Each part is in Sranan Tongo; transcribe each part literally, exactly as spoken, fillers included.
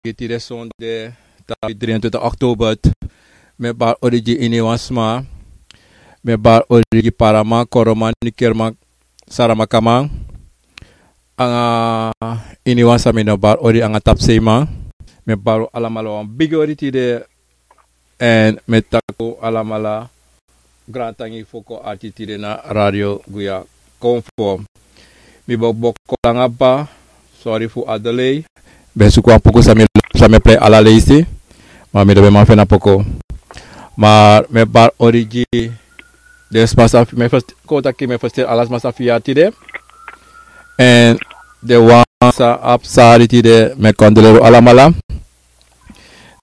gi tide sonde, tapu drieëntwintig oktober. Mi e bari odi gi iniwan sma. Mi e bari odi gi paraman, koroman, nikerman, saramakaman. Anga iniwan san mi no bari odi anga tapuseiman. Mi e bari un alamala wan bigi odi tide. Èn mi e taki un alamala grantangi fu kon arki tide na Radio Guya Konfo. Mi bo- bo- kon langa kaba, sorry fu a delay. Mi ben suku wan poku san mi, san mi e plei ala leisi. Ma mi no ben man feni a poku. Ma mi e bari odi gi den sma san, mi e festi- kon taki mi e festeri ala sma san firi tide. Èn den wan san abi sari tide, mi e kondoleri un alamala.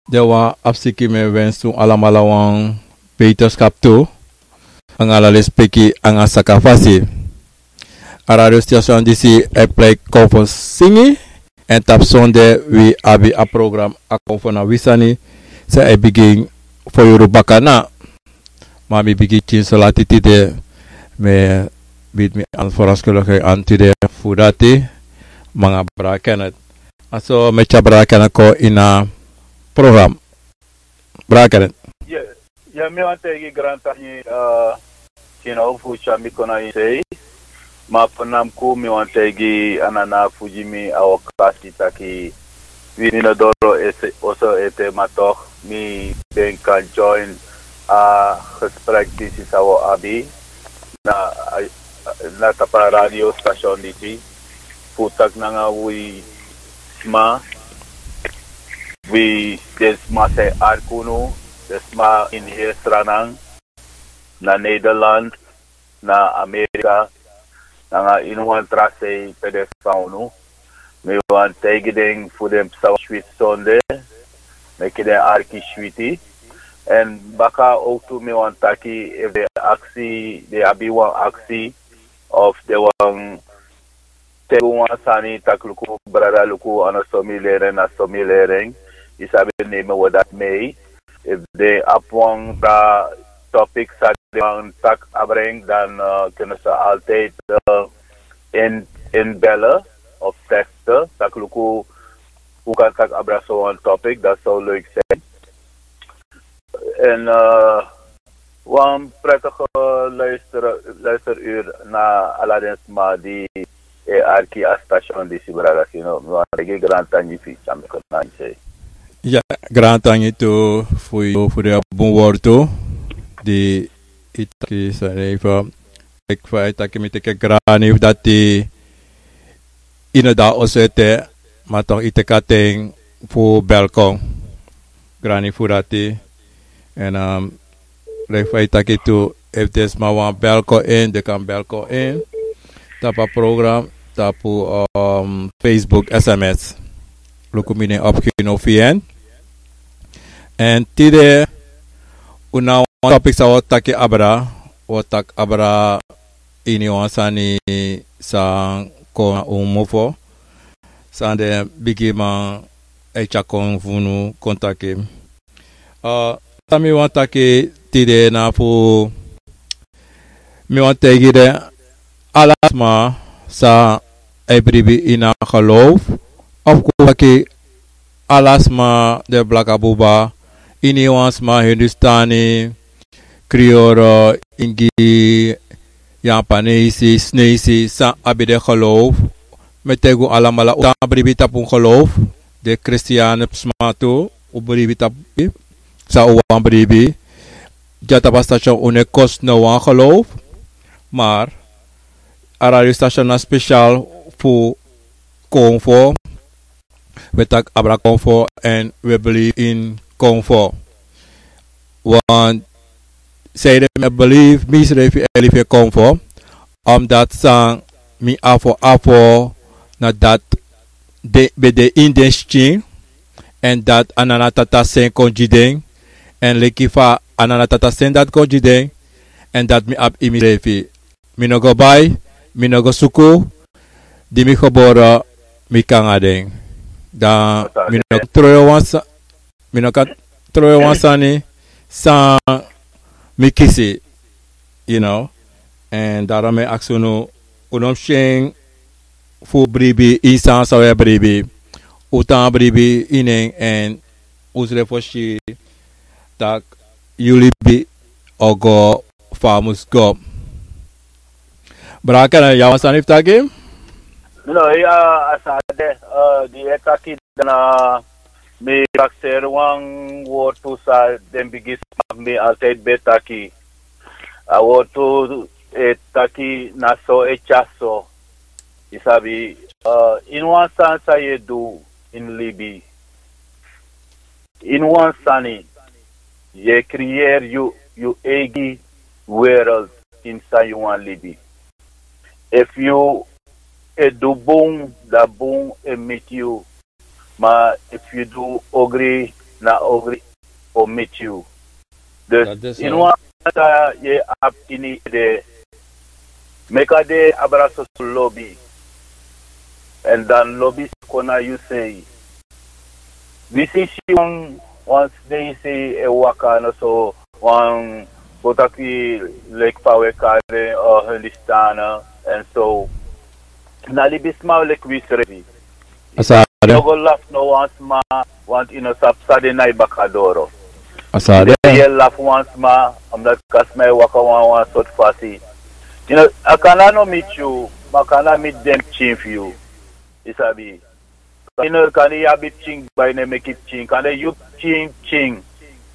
Den wan abi siki, mi e wensi un alamala wan beterschap tu. Anga ala lespeki anga sakafasi. A radio station disi e plei Konfo singi. Èn tapu sonde wi abi a program A Konfo na Wi Sani, san e bigin fo yuru bakana. Ma mi bigin pikinso lati tide. Mi e begi mi verontschuldiging aan tide fu dati. Nanga brada Kenneth. A so mi e tyari brada Kenneth kon ini a program. Brada Kenneth. Ya, ya, mi wani taigi grantangi, eh, Tino, fu tyari mi kon na ini sei. Ma fu namku mi wani taigi a nana fu gi mi a okasi taki wi no doro ese- oso ete, ma toch mi ben kan join a gesprek disi san wi o abi na, na tapu a radio station disi, fu taki nanga wi sma, wi den sma san e arki unu, den sma ini heri Sranan, na Nederland, na Amerika, nanga ini wan tra sei pe den fu unu. Mi wani taigi den fu den psa wan switi sonde, meki den arki switi. Èn baka owktu mi wani taki, efu den aksi, den abi wan aksi, of den wani taigi wan sani taki luku brada, luku, a no so mi leri en, na so mi leri en. Yu sabi, neem en we dati mee. Efu den abi wan tra topic san den wani taki abra en, dan, eh, kunnen ze altijd, eh, in, inbellen of teksten. Taki luku, un kan taki abra so wan topic, dat zou leuk zijn. En, eh, wan prettige luister, luisteruur na ala den sma di e arki a station disi, brada Tino. Mi wani taigi grantangi fu yu san mi kon na ini sei. Ya, grantangi tu fu yu fu den bun wortu di yu taki. San yu fa, eki fa yu taki, mi teki grani fu dati. Yu no de na oso ete, ma toch yu teki a ten fu bel kon. Grani fu dati. Èn, ehm, leki fa yu taki tu, efu den sma wani bel kon in, den kan bel kon in tapu a program, tapu, ehm, Facebook, S M S. Luku mi nen op Gino Fien. Èn tide un na wan topic san wi o taki abra, wi o taki abra ini wan sani san kon na un mofo. San den bigiman e tyari kon fu unu kon taki. Eh, san mi wani taki tide na fu, mi wani taigi den ala sma san e bribi ini a geloof. Of kon taki ala sma, den blaka buba, iniwan sma, Hindustani, Krioro, Ingi, Yapanesi, Sneisi, san abi den geloof. Mi e taigi un alamala, un tan bribi tapu un geloof. Den Kristian sma tu, un bribi tapu san un wani bribi. Dya tapu a station un no e kosi no wan geloof. Maar a radio station na speciaal fu Konfo. Wi e taki abra Konfo èn wi e believe in Konfo. Want sanede mi e believe, mi srefi e libi e Konfo. Omdat san mi afo afo na dati de, ben de ini den skin. Èn dati a nana tata seni kon gi den. Èn leki fa a nana tata seni dati kon gi den. Èn dati mi abi ini mi srefi. Mi no go bai, mi no go suku, di mi gebore, mi kon nanga den. Dan mi no kan trowe wan sa-, mi no kan trowe wan sani san mi kisi, you know. Èn daarom mi e aksi unu, un no mus syen fu bribi ini san san wi e bribi. un tan bribi ini en, èn un srefi o si tak' yu libi o go fa a mus go. Brada Kenneth, yu abi wan sani fu taki? No, ya, a sa de, eh, di e taki, dan, eh, mi prakseri wan wortu san den bigi sma fu mi altijd ben taki. A wortu e taki na so e tyari so. Yu sabi, eh, ini wan sani san yu e du ini libi. Ini wan sani, yu e creëer yu, yu eigi wereld ini san yu wani libi. Efu yu e du bun, dan bun e miti yu. Ma efu yu du ogri, na ogri o miti yu. Dus, ini wan sani san yu e abi ini yu ede, meki a de abra soso lobi. Èn dan lobi sa kon na yu sei. Wi si si wan, wan sneisi e waka, noso wan, kon taki, leki fa wi e kari en, eh, Hindustana, èn so. Na libisma leki wi srefi. A sa de. Yu no go lafu no wan sma, want yu no sabi san de na yu baka doro. A sa de. Yu e lafu wan sma, omdat a sma e waka wan, wan sortu fasi. Yu no, a kan no miti yu, ma a kan miti den pikin fu yu. Yu sabi. Yu no, kande yu abi pikin, kba yu no e meki pikin, kande yu pikin pikin,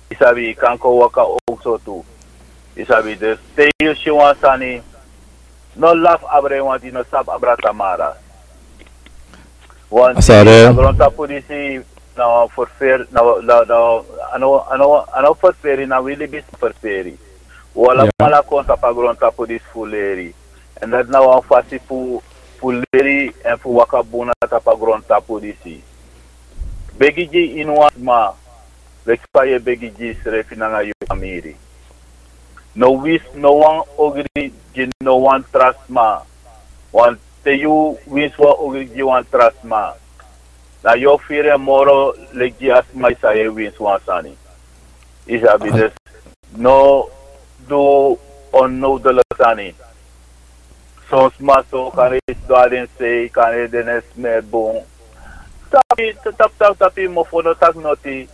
yu sabi, kan kon waka ookso tu. Yu sabi, dus te yu si wan sani, no lafu abra en, want yu no sabi abra tamara. Want a sa de. A grontapu disi na wan ferferi, na, na, na, a no, a no, a no ferferi, na wi libisma ferferi. Wi alamala kon tapu a grontapu disi fu leri. Èn dati na wan fasi fu, fu leri èn fu waka bun na tapu a grontapu disi. Begi gi ini wan sma, leki fa yu e begi gi yusrefi nanga yu famiri. No winsi no wan ogri gi no wan tra sma. Want te yu winsi wan ogri gi wan tra sma, na yu o firi en moro leki gi a sma san yu e winsi wan sani. Yu sabi, dus no du onnodelijk sani. Son sma so, kande yu sidon na den sei, kande den no e smeri bun. Tapu, tapu, tapu, tapu yu mofo, no taki noti.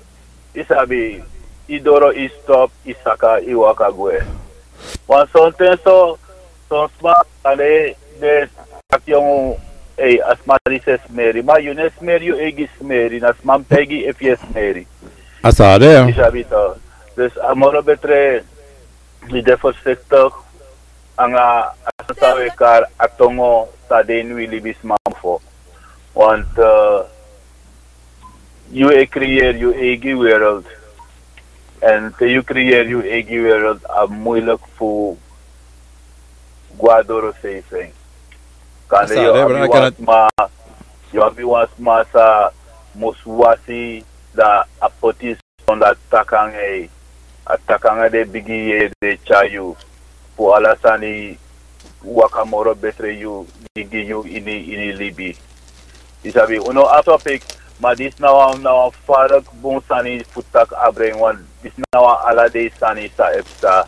Yu sabi, yu doro, yu stop, yu saka, yu waka gwe. Wan sonten so, son sma kande den taki yongu, ei, a sma disi e smeri. Ma yu no e smeri yu eigi smeri, na sma mus taigi yu efu yu e smeri. A sa de. Yu sabi to. Dus a moro betre yu de voorzichtig anga a sani san wi e kari a tongo san de ini wi libisma mofo. Want, eh, yu e creëer yu eigi wereld. Èn te yu creëer yu eigi wereld, a moeilijk fu go na doro seifeng. Kande yu abi wan sma, yu abi wan sma san mus wasi, dan a poti sondro a taki nanga en. A taki nanga den bigi yeye di e tyari yu fu ala sani waka moro betre gi yu ini, ini libi. Yu sabi, un no abi topic, ma disi na wan, na wan fark bun sani fu taki abra en, want disi na wan ala dei sani san e psa.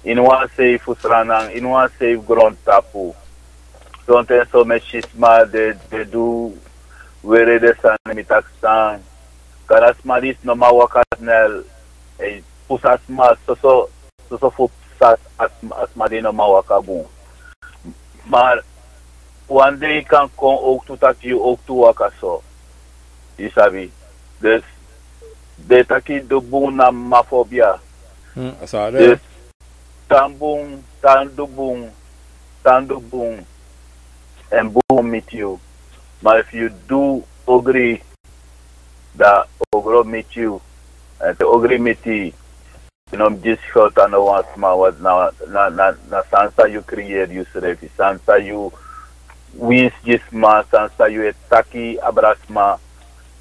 Ini wan sei fu Sranan, ini wan sei fu grontapu. Sonten so mi e si sma di e, di e du wrede sani, mi taki san. Kande a sma disi no man waka snel, e pusu a sma soso, soso fu psa a sma, a sma di no man waka bun. Ma wan dei kan kon owktu taki yu owktu waka so. Yu sabi. Dus den e taki du bun na mafobia. Hmm, a sa de. Dus tan bun, tan du bun, tan du bun, èn bun o miti yu. Ma efu yu du ogri, dan ogri o miti yu. Èn te ogri miti yu, yu no mus gi skuld na no wan sma, want na, na, na, na sani san yu creëer yusrefi, sani san yu winsi gi sma, sani san yu e taki abra sma.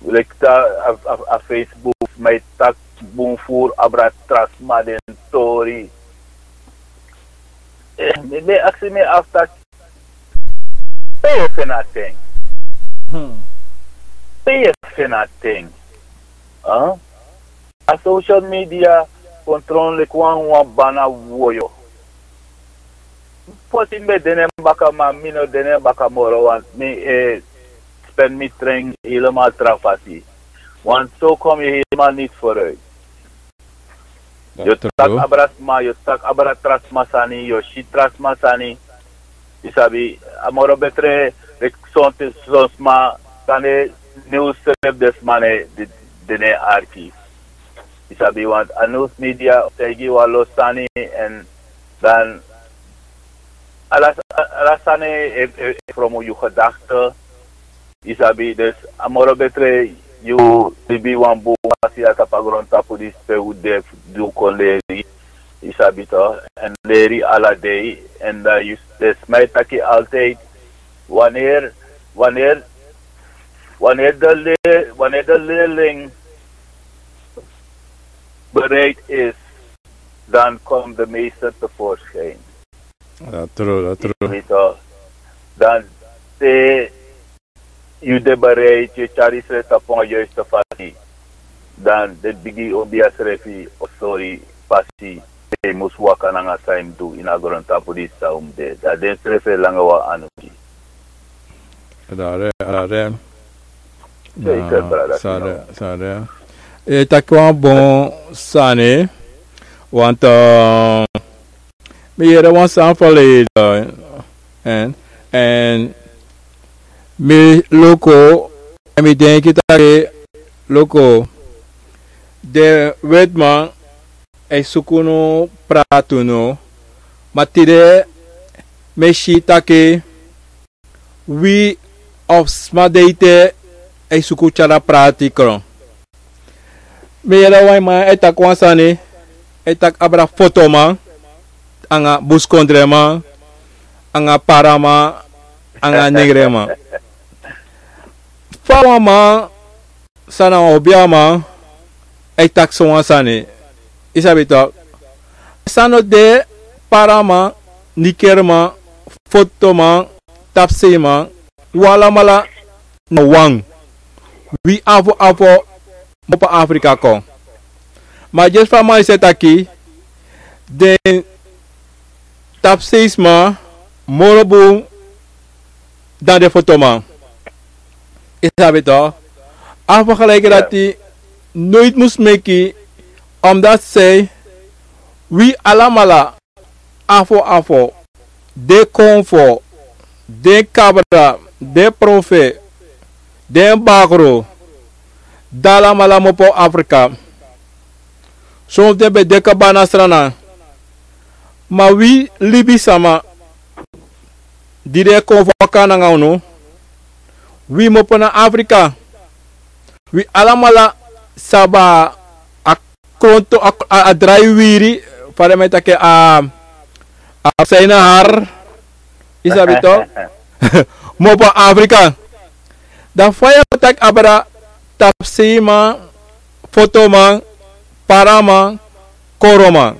Leki a, a, a Facebook, sma e taki bun furu abra tra sma den tori. Eh, mi ben aksi mi afu taki, pe yu e feni a ten? Hmm. Pe yu e feni a ten? Huh? A social media kontrol leki wan, wan bana woyo. Fosi mi ben de na en baka, ma mi no de na en baka moro, want mi e spen mi tren helemaal tra fasi. Want zo kom je helemaal niet vooruit. Yo tak abra sma, yo tak abra tra sma sani, yo si tra sma sani. Yu sabi, a moro betre, leki son sma, dan de nieuws srefi de sma ne, de, de ne arki. Yu sabi, want a nieuws media, taigi wan lo sani, en dan, ala, ala sani, e, e, e promo yu gedachte, yu sabi, dus, a moro betre, yu libi wan bun fasi na tapu a grontapu disi pe un de fu du kon leri, yu sabi toch, en leri ala dei, en dan yu, dus, mi e taki altijd, wanneer, wanneer, wanneer de leer, wanneer de leerling bereid is, dan komt de meester tevoorschijn. Dati tru, dati tru. Yu sabi toch, dan te yu de bereid, yu e tyari yusrefi tapu wan juiste fasi. Dan den bigi obia srefi o sori fasi, pe yu mus waka nanga san yu mus du ini a grontapu disi san un mus de. Dan den srefi e langa wan anu gi. Dati, dati. Zeker, brada, sani, sani. E taki wan bun sani, want, eh, mi yere wan sani verleden, en, en mi luku, en mi denki taki, luku, den wetiman e suku unu, prati unu, ma tide mi e si taki wi of sma de ete e suku tyari a prati kron. Mi yere wan man e taki wan sani, e taki abra fotoman, anga buskondreman, anga paraman, anga nengreman. Fa wan man san na wan obiaman e taki sowan sani, yu sabi toch. San no de, paraman, nikerman, fotoman, tapuseiman, un alamala na wan. Wi afo afo, opo Afrika kon. Ma disi fa man e taki, den tapuseisma moro bun dan den fotoman. Yu sabi toch. A vergelijking dati noiti mus meki, omdat sei, wi alamala, afo afo, den konfo, den kabra, den profe, den bakru, dan alamala opo Afrika. Son fu den ben de kaba na Sranan. Ma wi libisma di den e kon fu waka nanga unu, wi opo na Afrika. Wi alamala sabi a kronto, a, a, a drai wiri, fa den man e taki, a, a saina hari, yu sabi toch, opo Afrika. Dan fa yu o taki abra tapuseiman, fotoman, paraman, koroman.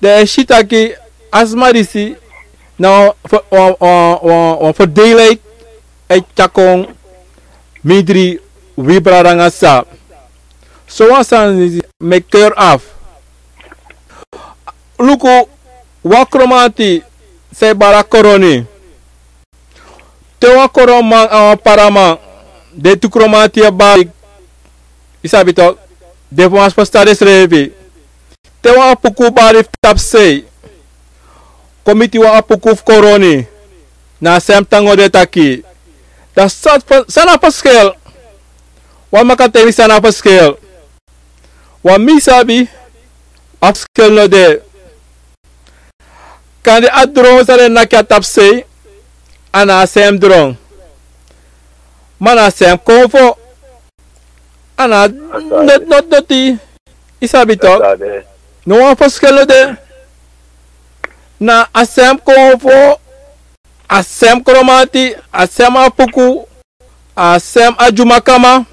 Dan yu e si taki a sma disi na wan, wan, wan, wan, wan verdeeldheid e tyari kon mindri wi brada nanga sisa. Sowan sani mi e keur af. Luku, wan kromanti san e bari a koroni. Te wan koroman anga wan paraman, den tu kromanti e bari, yu sabi toch, den fu wan spo stan densrefi. Te wan apuku bari fu tapusei kon miti wan apuku fu koroni, na a sem tango den e taki. Dan san, san na a verschil? Wan man kan taigi mi san na a verschil? Wan mi sabi, a verschil no de. Kande a dron san den naki a tapusei, a na a sem dron. Ma na a sem konfo, a na a noti, noti, noti. Yu sabi toch. No wan verschil no de. Na a sem konfo, a sem kromanti, a sem apuku, a sem adyumakama,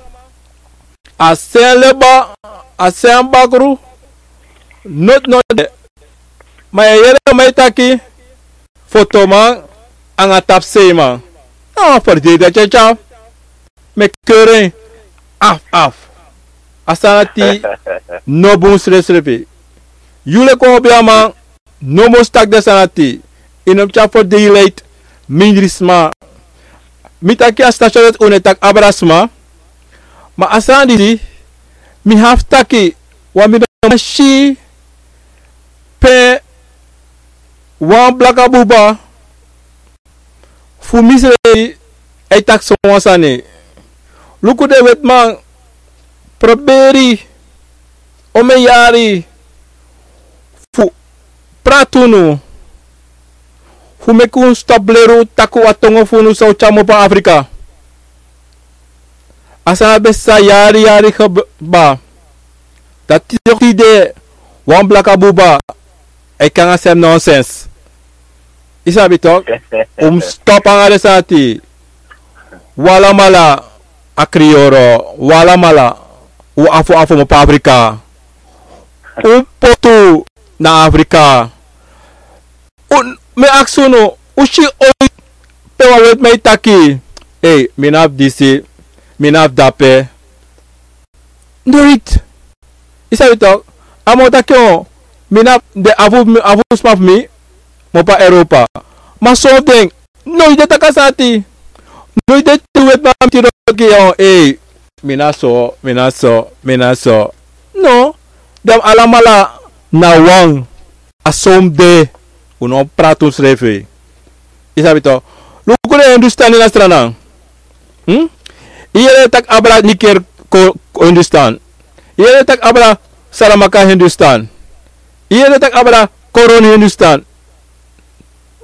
a sem leba, a sem bakru, noti no de. Ma yu e yere man e taki fotoman anga tapuseiman. Na wan verdeel dati, tyatya. Mi e keur en af, af. A sani dati no bun srefsrefi. Yu leki wan obiaman no mus taki den sani dati. Yu no mus tyari verdeeldheid mindri sma. Mi taki a station dati un e taki abra sma. Ma a sani disi, mi hafu taki, wan mi no man si pe wan blaka buba fu misrefi e taki sowan sani. Luku den wetiman proberi omen yari fu prati unu, fu meki un stop leri un taki wan tongo fu unu san un tyari opo na Afrika. A sani ben sa yari yari kba. Dati tide wan blaka buba e kon nanga srefi nonsens. Yu sabi tok, un mus stop nanga den sani dati. Un alamala a kriyoro, un alamala un afo afo opo na Afrika. Un potu na Afrika. Un, mi e aksi unu, un si oiti pe wan wetiman e taki: "Ei, mi no abi disi, mi no abi dape." Noiti. Yu sabi tok, a man o taki: "O, mi no abi, den afu, afu sma fu mi opo na Europa." Ma son fu den, noiti den taki a sani dati. Noiti den tiri wetiman na mi tiri, o taki: "O, ei, mi na so, mi na so, mi na so." No, den alamala na wan. A so un de, un no prati unsrefi. Yu sabi tok. Luku den Hindustani na Sranan. Hmm? Yu yere taki abra Niker ko, ko Hindustan. Yu yere taki abra Saramaka Hindustan. Yu yere taki abra Koroni Hindustan.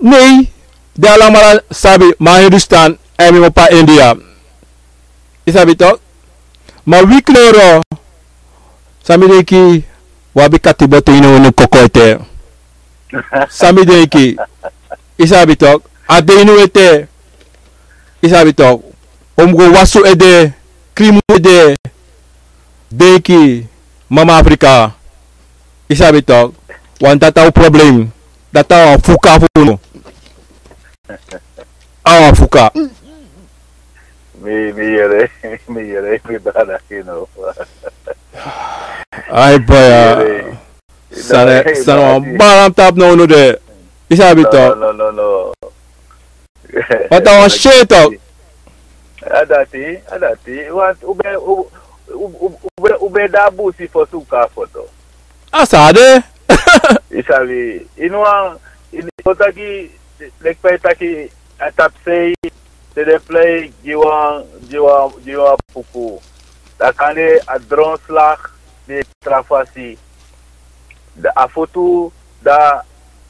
Nei, den alamala sabi, ma Hindustan, a e mi opo na India. Yu sabi tok. Ma wi kloro, san mi denki, un abi katiboto ini unu koko ete. San mi denki, yu sabi tok, a de ini un ete. Yu sabi tok, un mus go wasi un ede, krimi un ede. Denki, mama Afrika. Yu sabi tok, want dati na un problem. Dati na wan fuka fu unu. A wan fuka. Mi, mi yere, mi yere, mi brada, you know. Ai, boy, ah. Mi yere. San, no, san, no, wan balam tapu na unu de. Yu sabi tok. No, no, no, no. Wat a wan shame tok. A dati, a dati. Want un ben, un, un, un, un ben, un ben de a busi fosi un kon a foto. A san a de. Yu sabi, ini wan, ini wan taki, leki fa yu taki, a tapusei, te den plei gi wan, gi wan, gi wan puku. Dan kande a dronslag de tra fasi. Dan a foto, dan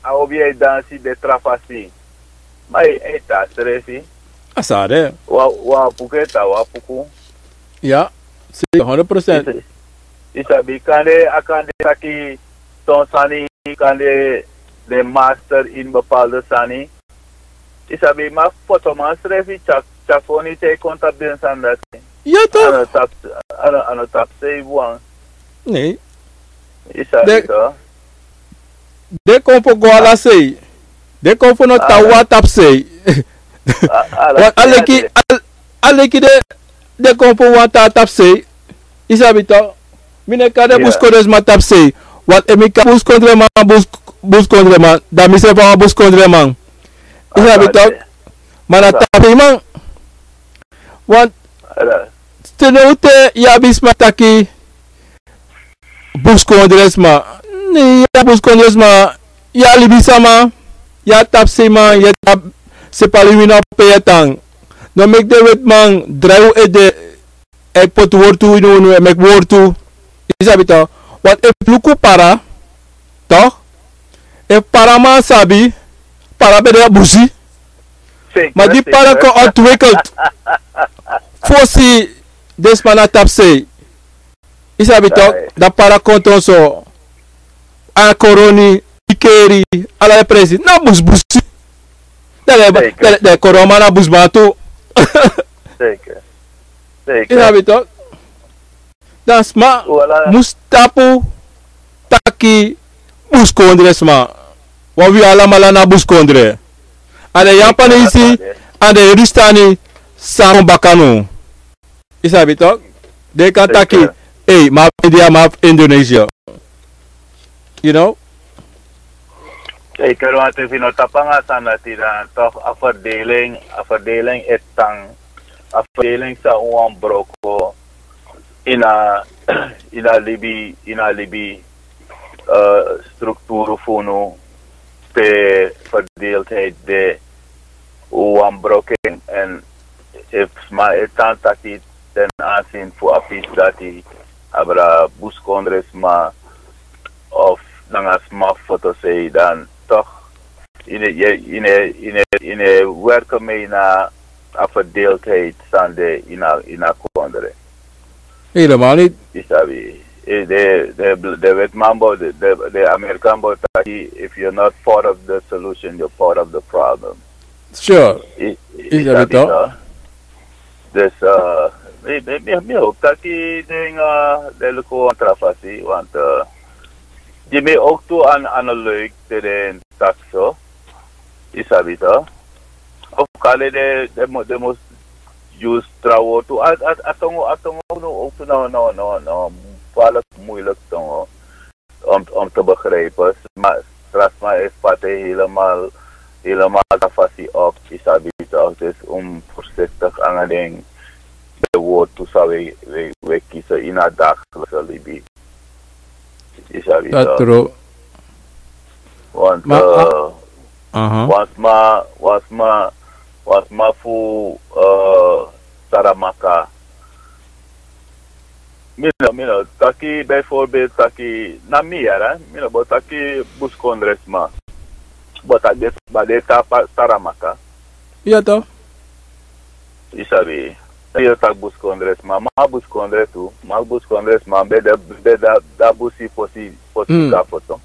a obi e dansi de tra fasi. Ma yu e tan srefi. A san a de. Wan, wan puku e tan wan puku. Ya, seri, honderd procent. Yu sa, yu sabi kande, a kande taki son sani, kande den master ini bepaalde sani. Yu sabi, ma fotoman srefi tyari, tyari foni te yu kon tapu den sani dati. Ya tok. A no tapu, a no, a no tapusei bun. Nei. Yu sabi tok. Den kon fu go ala sei. Den kon fu no tan wan tapusei. Ala, ala sei a de. Wan, a leki, a, a leki den, den kon fu wan tan tapusei. Yu sabi tok. Mi no e kari den buskondresma tapusei. Want efu mi kari buskondreman, bus, buskondreman, dan misrefi a wan buskondreman. Yu sabi tok. Ma na tapuseiman. Want te now te yu abi sma taki buskondresma. Nei, yu a buskondresma, yu a libisama, yu a tapuseiman, yu e tan, sepali wini a pe yu e tan. No meki den wetiman drai un ede, e poti wortu ini unu, e meki wortu. Yu sabi tok. Want efu luku para, tok? Efu paraman sabi, para ben de a busi. Ma di para kon ontwikkel fosi den sma na tapusei. Yu sabi tok, dan para kon toon so. A Koroni, Ikeri, ala den presi na busi busi. Dan den, dan den, dan den Koroman na busiman tu. Yu sabi tok. Dan sma mus tapu taki buskondresma. Want wi alamala na buskondre. A den Yapanesi, a den Hindustani, san kon baka now. Yu sabi tok. Den kan taki, ei, ma India, ma Indonesia. You know? Zeker, want efu yu no tapu nanga a sani dati, dan toch a verdeling, a verdeling e tan. A verdeling san un wani broko ini a, ini a libi, ini a libi, eh, strukturu fu unu, pe verdeeldheid de, un wani broko en. En efu sma e tan taki ten aanzien fu a pisi dati, abra buskondresma of nanga sma foto sei, dan toch yu no, yu no, yu no, yu no e werken mee na a verdeeldheid san de ini a, ini a kondre. Helemaal niet. Yu sabi, eh, de, de, de wetman bo, de, de, de Amerikaan bo taki, if you're not part of the solution, you're part of the problem. Sure. Yu, yu, yu sabi sabi toch? Toch? Dus, eh, mi, mi, mi, mi hoop taki den, eh, den luku wan tra fasi, want, eh, gi mi ook tu an, an leuk te den taki so. Yu sabi toch? Of kande den, den mu, den mus use tra wortu. A, a, a tongo, a tongo no, ook tu no, no, no, no. Kwalijk moeilijk tongo om, om te begrijpen. Sma, tra sma e fati helemaal, helemaal a fasi op, yu sabi toch. Dus un voorzichtig nanga den, den wortu san wi, wi, wi kisi ini a dagelijkse libi. Yu sabi toch. Dati tru. Want, ma, eh, aha, wan sma, wan sma, wan sma fu, eh, Saramaka. Mi no, mi no taki, bijvoorbeeld taki, na mi yara, mi no bo taki buskondresma. Bo taki den sma de tapu Saramaka. Ya toch. Yu sabi, yu taki buskondresma, ma buskondre tu, ma buskondresma, be de, be de a busi fosi, fosi, hmm, ka foto.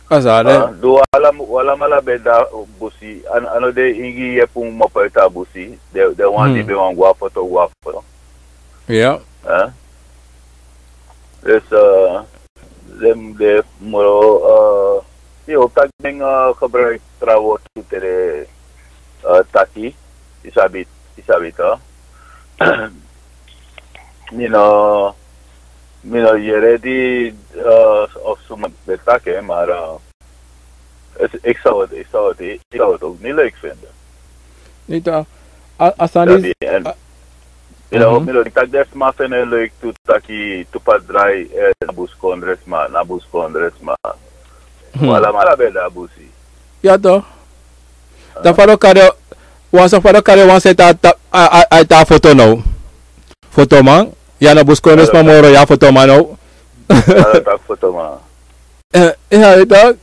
Kasa de. Ah, du alam-, alamala be de a busi, a no, a no de ingi yepi un mopo uit a busi, den, den wan di, hmm, be wani go a foto, go a foto. Ya. Eh? Dus, eh, den de moro, eh, yu o taki den, eh, gebruik tra wortu te den, eh, taki, yu sabi, yu sabi toch. Mi no, mi no yere di, eh, of suma ben taki, maar, eh, ik, ik zou het, ik zou het, ik zou het ook niet leuk vinden. Niet, eh, a, a sani is, en, a, you know, mhm, mi no taki den sma feni en leuk tu taki tu padrai, eh, na buskondresma, na buskondresma. Hmm. Alamala be de a busi. Ya toch. Ah. Dan fa den o kari, wan san fa den o kari wan san e tan, a, a, a, a e tan foto now. Fotoman, ya no buskondresma moro, ya fotoman now. A taki fotoman. Eh, ya, yu taki,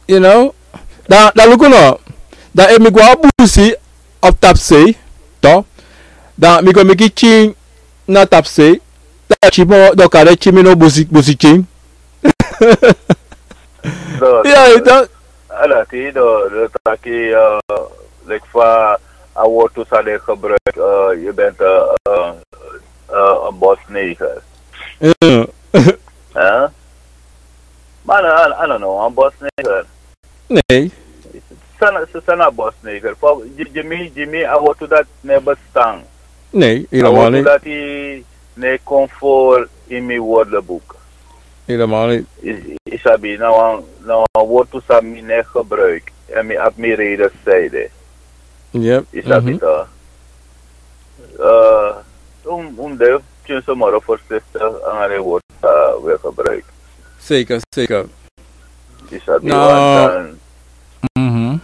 you know, dan, dan luku no, dan efu mi go a busi op tapusei, toch, dan mi go meki tyin na tapusei, dan tyin mi o, den o kari tyin mi no busi, busi tyin. No, ya, no, yu taki. A dati, no, no, taki, eh, like fa a wortu san den gebruik, eh, yu bent, eh, eh, eh, een bosneger. Ja. Hè? Maar, eh, I don't know, een bosneger. Nee. Ze zijn, ze zijn een bosneger. Voor Ji-, Jimmy, Jimmy, a wortu dati no e bestaan. Nee, helemaal niet. A wortu dati no e kon voor in mi woordenboek. Helemaal niet. Yu, yu sabi, na wan, na wan wortu san mi no e gebruik. En mi abi mi reden san de. Yep. Yu sabi toch. Eh, un, un de pikinso moro voorzichtig nanga den wortu san wi e gebruik. Zeker, zeker. Yu sabi, no, want dan, mhm,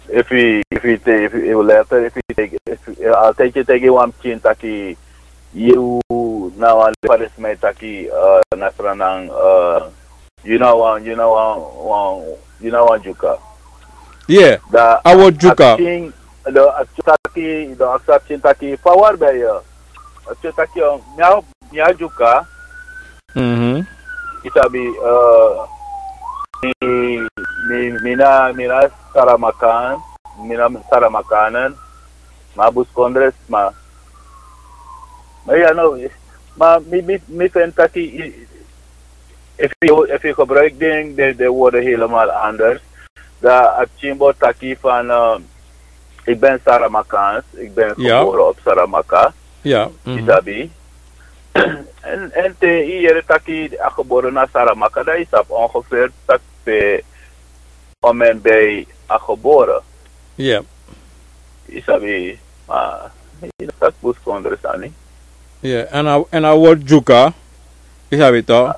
efu yu, efu yu te-, efu yu later, efu yu te-, efu yu, eh, altijd yu taigi wan pikin taki yu na wan, fa den sma e taki, eh, na Sranan, eh, yu na wan, yu na wan, wan, yu na wan Dyuka. Yeah, dan a wortu Dyuka. A pikin, dan a pikin taki, dan a pikin taki, fa wari ben yu? A pikin taki, eh, mi a, mi a Dyuka. Mhm. Yu sabi, eh, mi, mi, mi na, mi na Saramacaan, mi na Saramacaan, ma buskondresma. Ma ya no, ma mi, mi, mi feni taki, i-, efu yu, efu yu gebruik den, den, den woorden helemaal anders, dan a pikin bo taki van, eh, ik ben Saramacaans, ik ben geboren op Saramaka. Ja. Yu sabi. En, en te yu yere taki a geboren na Saramaka, dan yu sabi ongeveer taki pe omen bij a geboren. Yeah. Isabi, maar in dat boeskondre sani. Yeah, en a, en a word Juka. Isabi toch?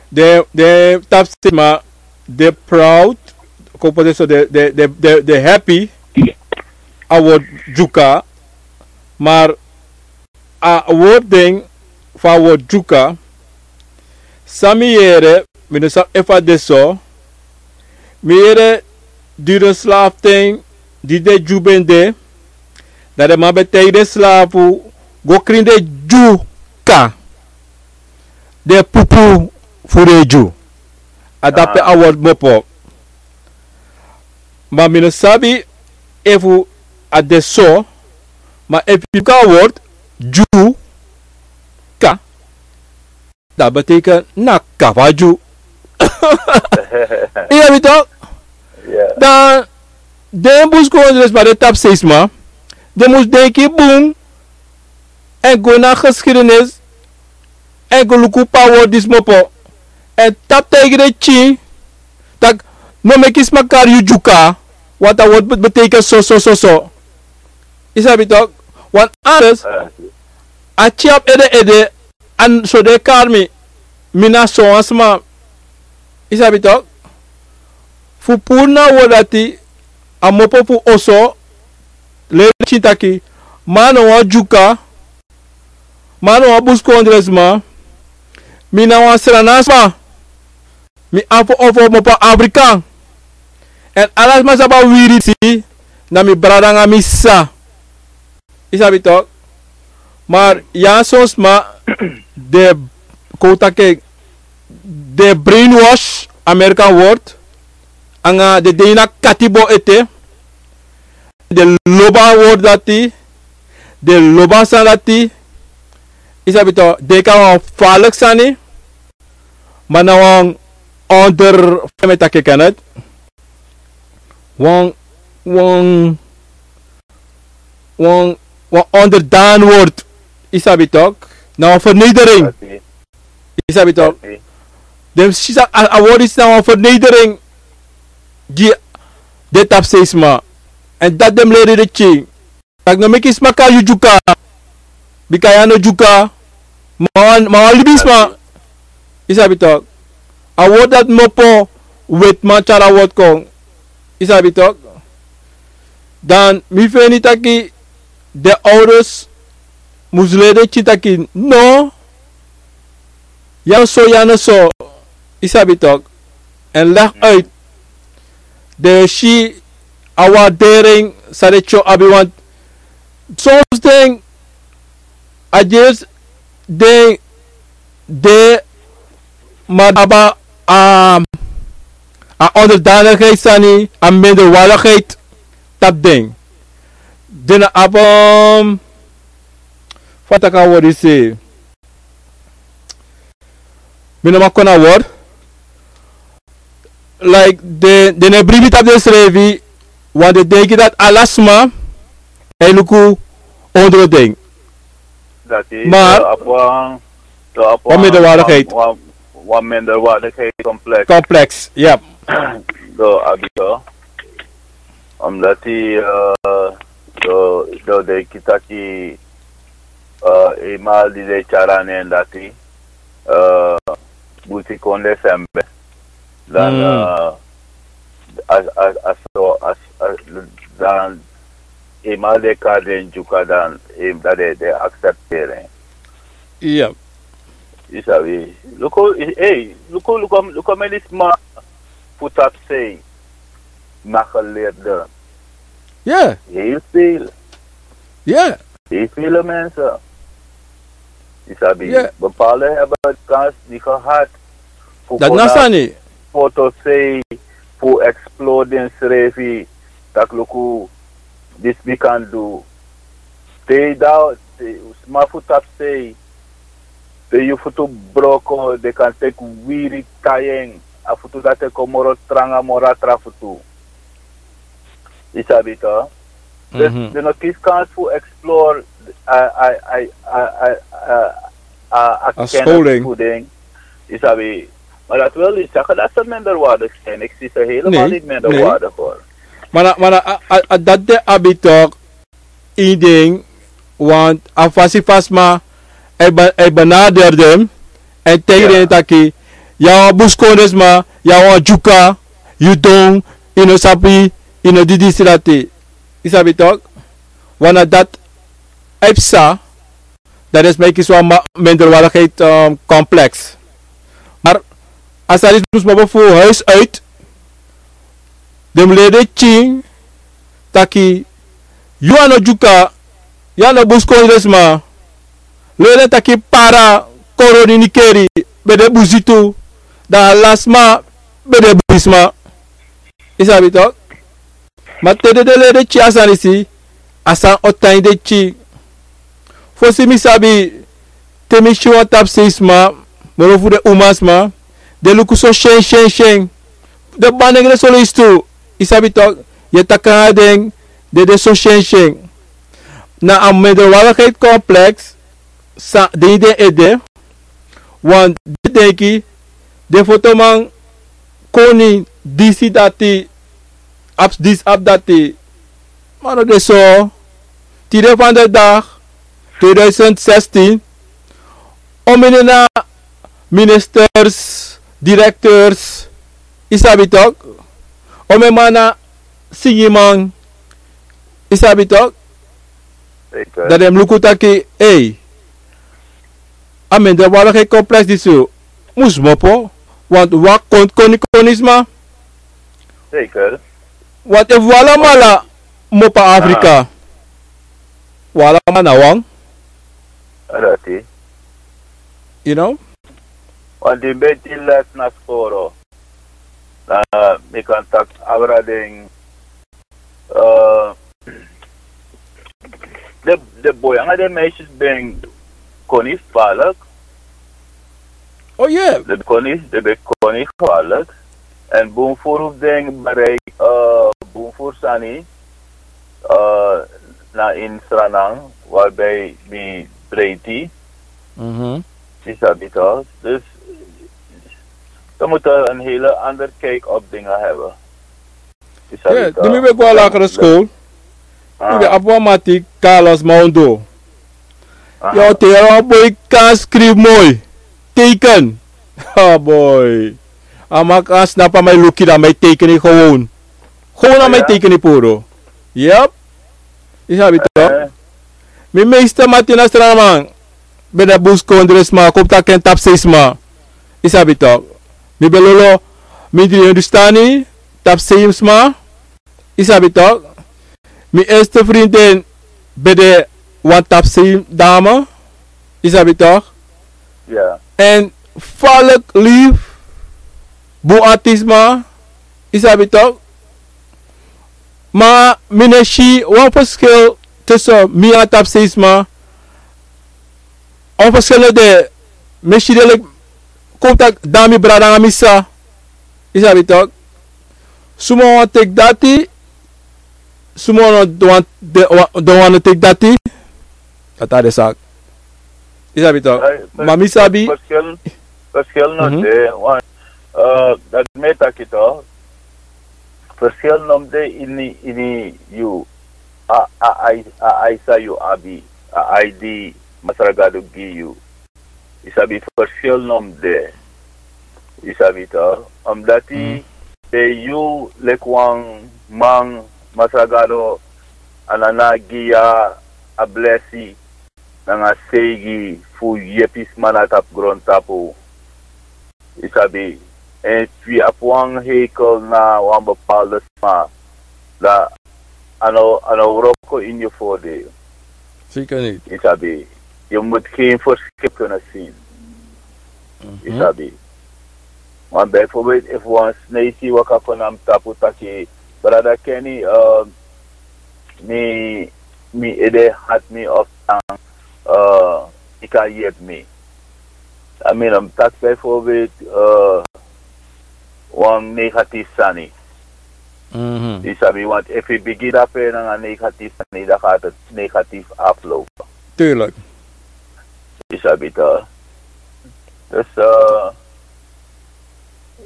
De, de tapsima, de proud, kopo de so, de, de, de, de, de happy, a word Juka. Maar a word ding, fa a word Juka. San mi yere, mi no sabi efu a de so. Mi yere, diri den slafu ten, di den Dyu ben de, dan den man ben taigi den slafu, go krin den Dyu ka, den pupu fu den Dyu. A dape a word kmopo. Ma mi no sabi efu a de so, ma efu yu kan a word Dyu ka, dat betekent na kavaju. Iya, mi toch? Dan den buskondres, ma den tapu seisma, den mus denki bun, en go na geschiedenis, en go luku pe a word disi kmopo, en tapu taigi den pikin tak' no meki sma kari yu Dyuka, want a word be- betekent so so so so. Yu sabi toch? Want anders, a pikin abi ede ede, a so den e kari mi, mi na sowan sma. Yu sabi toch? Fu puru na a word dati, a kmopo fu oso, leri den pikin taki, mi a no wan Dyuka, mi a no wan buskondresma, mi na wan Sranan sma. Mi abi fu ofo kmopo na Afrika. Èn ala sma sabi a wiri disi, na mi brada nanga mi sisa. Yu sabi toch? Maar ya son sma, den, kon un taki, den brainwash, American word, nanga den de ini a katibo ete, den lobi a word dati, den lobi a sani dati. Yu sabi toch, den kan wan farlik sani, ma na wan onder, fa mi e taki en, wan, wan, wan, wan onderdaan word. Yu sabi toch? Na wan vernedering. Yu sabi toch? Den si a, a word disi na wan vernedering gi den tapu seisma. Èn dati den mus leri den pikin. Tak' no meki sma kari yu Dyuka. Bika yu a no Dyuka. Ma wan, ma wan libisma. Yu sabi toch? A word dati kmopo, wetiman tyari a word kon. Yu sabi toch? Dan mi feni taki den ouders mus leri den pikin taki no, yu a no so, yu a no so. Yu sabi toch? Èn leg uit. Den si a waardering san den pikin abi, want soms den, a disi den de, ma den abi a, a onderdanigheid sani, a minderwaardigheid tapu den. Den no abi, fa mi taki a word disi, mi no man kon na a word. Like, den, den no e bribi tapu densrefi, want den denki dati ala sma e luku ondro den. Dati, Maar, eh, abi wan, so abi wan minderwaardigheid. Wan, wan, wan minderwaardigheidscomplex. Complex, yep. So abi so. Omdat die, eh, so, so den kitaki, eh, eenmaal die de charane en dati, eh, buti kon december. Dan, eh, as, as, as, so, as, as, dan, eenmaal den kari den Dyuka dan, eh, dan den, den accepteren. Iya. Yu sabi, luku, hey, luku, luku, luku meni sma fu tapu sei, na geleerde. Iya. Heel veel. Iya. Heel veel mensen. Yu sabi, Iya. Bepaalde hebben de kans niet gehad. Fu Dat kon na na sani. Foto sei, fu explore densrefi, tak' luku, disi mi kan du. Te da, te, sma fu tapu sei, te yu futu broko, den kan teki wiri tai en, a futu dati e kon moro tranga moro a tra futu. Yu sabi toch? Dus, den no kisi kans fu explore a, a, a, a, a, a, a, a kennis fu den. Yu sabi, Maar dat wil niet zeggen dat ze minderwaardig zijn. Ik zie ze helemaal niet minderwaardig, hoor. Maar na, maar na, a, a, a, dat de abi toch één ding, want a fasi fa sma e be-, e benaderi den, èn taigi den taki, yu a wan buskondresma, yu a wan dyuka, yu don, yu no sabi, yu no didisirati. Yu sabi toch? Want na dat e psa, dan den sma e kisi wan ma-, minderwaardigheid, ehm, complex. Maar a sani disi mus mofo fu huis uit. Den mus leri den pikin taki, yu a no dyuka, yu a no buskondresma. Leri den taki para, koroni, nikeri, ben de busi tu, dan ala sma ben de busisma. Yu sabi toch? Ma te den, den leri den pikin a sani disi, a sani o tan ini den pikin. Fosi mi sabi, te mi si wan tapusei sma, moro fu den umasma, den luku so syen, syen, syen. Den bandengre so leisi tu, yu sabi toch, yu e taki nanga den, den de so syen, syen. Na a minderwaardigheid complex, san de ini den ede, want den denki, den fotoman koni disi dati, abi disi, abi dati. Ma no de so. Tide vandaag, tweeduizend zestien, omeni na ministers, directeurs, yu sabi toch? Omeni man na singiman, yu sabi toch? Zeker. Dan den mus luku taki, ei, a minderwaardigheid complex disi mus mofo, want wan kon-, koni, konisma. Zeker. Want efu wi alamala mofo na Afrika, wi alamala na wan. Dati. You know? Want di ben tien les na skoro. Na mi kan taki abra den, eh, de, de boy nanga de meisjes ben koni gevaarlijk. Oh yeah. De koni, de ben koni gevaarlijk. En bun furu fu den bereik, eh, bun furu sani, eh, na in Sranan, waarbij mi breiti. Mhm. Yu sabi toch? Dus, we moeten een hele andere kijk op dingen hebben. Yu sabi toch? Di mi ben go a lagere school, mi ben abi wan mati Carlos Maundo. Aha. Yo, te yu wan boi kan skrifi moi. Teken. Ha, boi. A man kan snapu, a man e luku, dan a man e teken en gewoon. Gewoon a man e teken en puru. Yep. Yu sabi toch? Eh. Mi meeste mati na Sranan ben de buskondresma, kon taki en tapusei sma. Yu sabi toch? Mi ben lolo, mi dri Hindustani, tapusei sma. Yu sabi toch? Mi eerste vriendin ben de wan tapusei dame. Yu sabi toch? Ja. En falk lief, bun artisma. Yu sabi toch? Ma mi no e si wan verschil tussen mi nanga tapusei sma. Wan verschil no de. Mi e si den leki, kon taki, dan mi brada nanga mi sisa. Yu sabi toch? Suma wani teki dati, suma no wani, de, wa-, no wani teki dati. Dati na den sani. Yu sabi toch? Eh, ma mi sabi. Verschil, verschil no de, want, eh, dati mi e taki toch. Verschil no mus de ini, ini yu, a, a, a, a, a san yu abi, a, a san Masra Gado gi yu. Yu sabi, verschil no mus de. Yu sabi toch? Omdati, te yu leki wan man, Masra Gado, a nana gi yu a blesi nanga seigi fu yepi sma na tapu grontapu. Yu sabi, èn efu yu abi wan hekel na wan bepaalde sma, dan a no, a no wroko ini yu voordeel. Zeker niet. Yu sabi, yu moet geen verschil kunnen zien. Mhm. Yu sabi. Want bijvoorbeeld, efu wan sneisi waka kon na mi tapu taki, brada Kenny, eh, mi, mi ede hati mi of san, eh, yu kan yepi mi. A mi no mus taki bijvoorbeeld, eh, wan negatief sani. Mhm. Yu sabi, want efu yu bigin dape nanga negatief sani, dan gaat het negatief aflopen. Tuurlijk. Yu sabi toch. Dus, eh,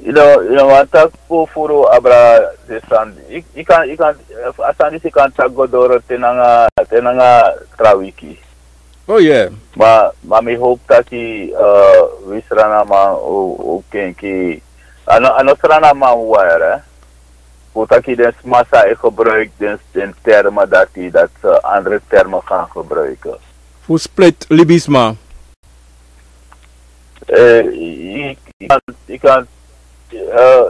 Yu no, yu no wani taki fu furu abra den sani. Yu, yu kan, yu kan, a sani disi kan taki go doro te nanga, te nanga tra wiki. Oh yeah. Ma, ma mi hoop taki, eh, wi Srananman o, o kenki. A no, a no Srananman wire, hè. Fu taki den sma san e gebruik den, den termen dati, dat ze andere termen gaan gebruiken. Fu split libisma. Eh, yu, yu kan, yu kan, eh,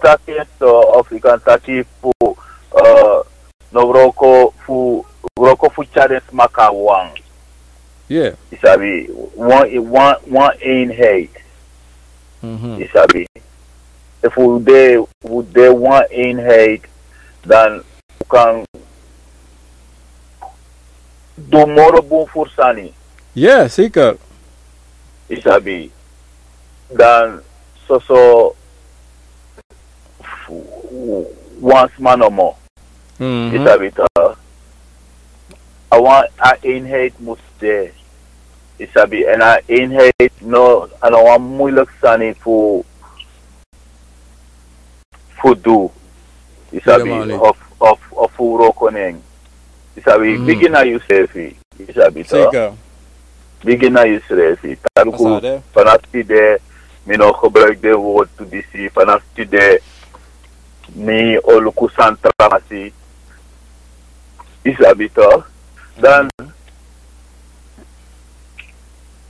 taki en so, of yu kan taki fu, eh, no wroko fu, wroko fu tyari den sma kon na wan. Yeah. Yu sabi, wan, wan, wan eenheid. Mhm. Yu sabi. Efu wi de, wi de wan eenheid, dan wi kan du moro bun furu sani. Yeah, zeker. Yu sabi. Dan soso wan sma nomo. Mhm. Yu sabi toch. A wan, a eenheid mus de. Yu sabi, en a eenheid no, a no wan moeilijk sani fu, fu du. Yu sabi, helemaal niet. Of, of, of fu wroko nen. Yu sabi, mhm, bigin na yusrefi. Yu sabi toch. Zeker. Bigin na yusrefi. Taki fu, pasa de, vanaf tide, mi no gebruik den word tu disi. Vanaf tide, mi o luku san tra fasi. Yu sabi toch. Dan, mhm,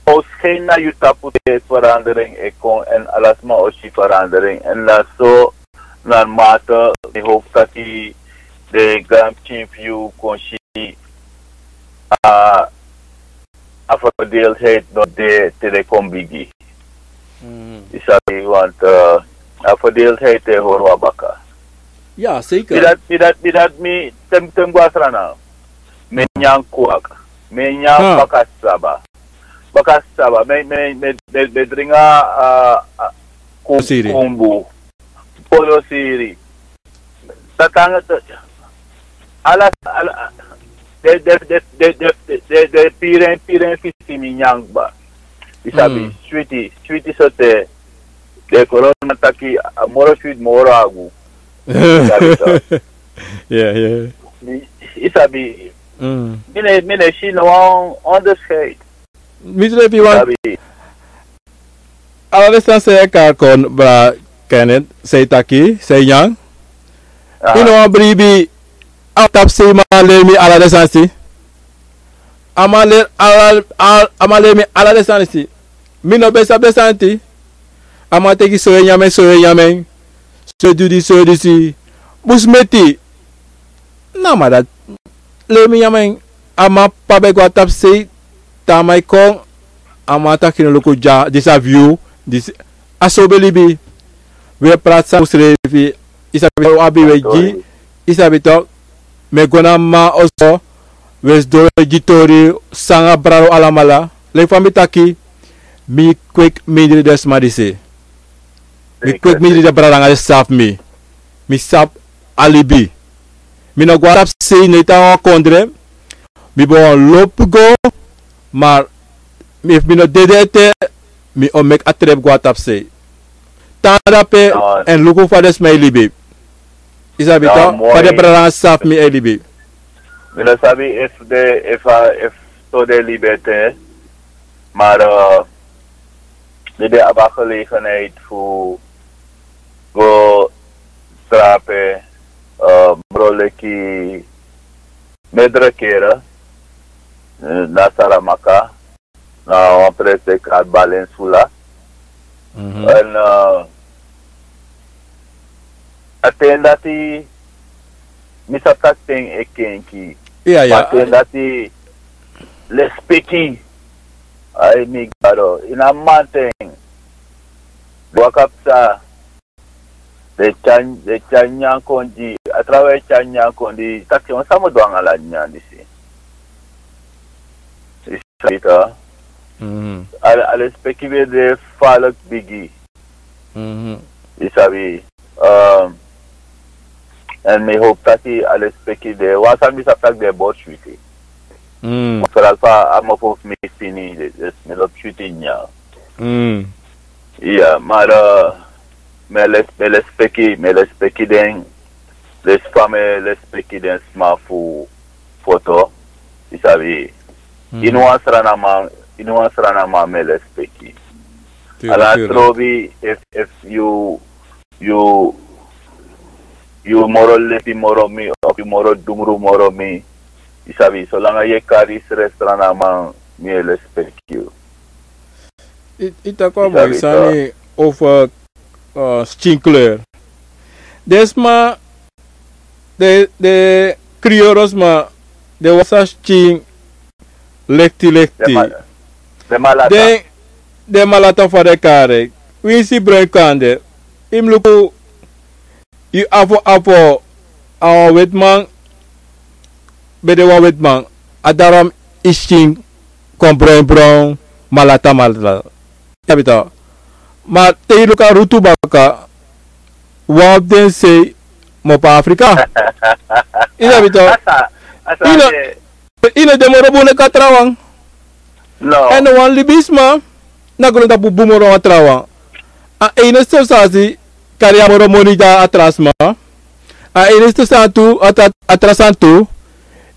o schijn na yu tapu te verandering e kon en ala sma o si verandering. En na so, naarmate mi hoop taki den granpikin fu yu kon si a, a verdeeldheid no de te den kon bigi. Mhm. Yu sabi, want, eh, a verdeeldheid e hori wan baka. Ja, zeker. Mi dati, mi dati, mi dati, mi te mi, te mi go a Sranan. Mi e nyan kwak. Mi e nyan, ha, bakasaba. Bakasaba. Mi, mi, mi, mi, mi dringi a, a, a, ku-, siri. Kumbu. Polo siri. Dati nanga te, ala, ala, den, den piren, piren fisi mi nyan kba. Yu sabi, mm, switi, switi sote. Den korona taki, a moro switi, moro agu. Yu sabi toch. Yeah, yeah. Yu, yu sabi, mm, mi no e, mi no e si no wan onderscheid. Mi srefi wan. Yu sabi. Ala den sani san yu e kari kon, bra Kenneth, san yu taki, san yu nyan. Aha. Yu no wani bribi, a tapusei man leri mi ala den sani disi. A man leri ala, al-, a man leri mi ala den sani disi. Mi no ben sabi den sani disi. A man taki so yu e nyan en, so yu e nyan en. So yu e du disi, so yu e du disi. Bun smeti. Na a man dati leri mi nyan en. A man p'pa ben go na tapusei, te a man e kon, a man taki no luku dya, disi a view, disi, a so un ben libi. Un e prati san un srefi, yu sabi, un abi un e gi, yu sabi toch, mi e go na a man oso, un e sidon un e gi tori, san nanga brada alamala, leki fa mi taki, mi kweki mindri den sma disi. Mi kweki mindri den brada nanga den sisa fu mi. Mi sabi a libi. Mi no go na tapusei, no e tan na wan kondre. Mi ben wani lobi go, ma efu mi no dede ete, mi o meki a trip go na tapusei. Tan drape, èn luku fa den sma e libi. Yu sabi toch, fa den brada nanga sisa fu mi e libi. Mi no sabi efu den, efu a, efu so den e libi ete, maar, eh, mi ben abi a gelegenheid fu go drape, eh, moro leki meerdere keren, eh, na Saramacca, na wan presi den e kari Balensula. Mhm. Èn, eh, a ten dati, mi sabi taki ten e kenki. Ya, ya. Ma a ten dati, lespeki. Ai, mi Gado, ini a mamanten. Waka psa. Den e tyari, den e tyari nyanyan kon gi, a trawan e tyari nyanyan kon gi, taki wan san mi o du nanga ala nyanyan disi. Yu sabi toch. Mhm. A, a lespeki ben de falek bigi. Mhm. Yu sabi, ehm, èn mi hopi taki a lespeki de, wan sani mi sabi taki den e bori switi. Mm. Vooral fa a mofo fu mi fini, dus mi lobi switi nyanyan. Mm. Ya, maar, eh, mi e les- mi e lespeki, mi e lespeki den, lesi fa mi e lespeki den sma fu foto, yu sabi. Ini wan sranaman, ini wan sranaman mi e lespeki. Ala trobi, efu efu yu yu yu moro lesi moro mi, of yu moro dungru moro mi, yu sabi, solanga yu e kari srefsranaman, mi e lespeki yu. Yu taki wan moi sani over skin kleur. Den sma, den den krioro sma, den wasi a skin lekti lekti. Den malata fa den kari winsi bruin kande. Yu mus luku, yu afo afo, a wan wetiman ben de wan wetiman. A darom yu skin kon brown brown, malata malata. Yu sabi tok. Ma te yu luku a rutu baka, wan fu den sei mopo Afrika. Yu sabi tok. Yu no de moro bun leki a trawan. Èn no wan libisma na grontapu bun moro wan trawan. A enigste sani kari a moro moni gi a tra sma. A enigste sani tu, a tra sani tu,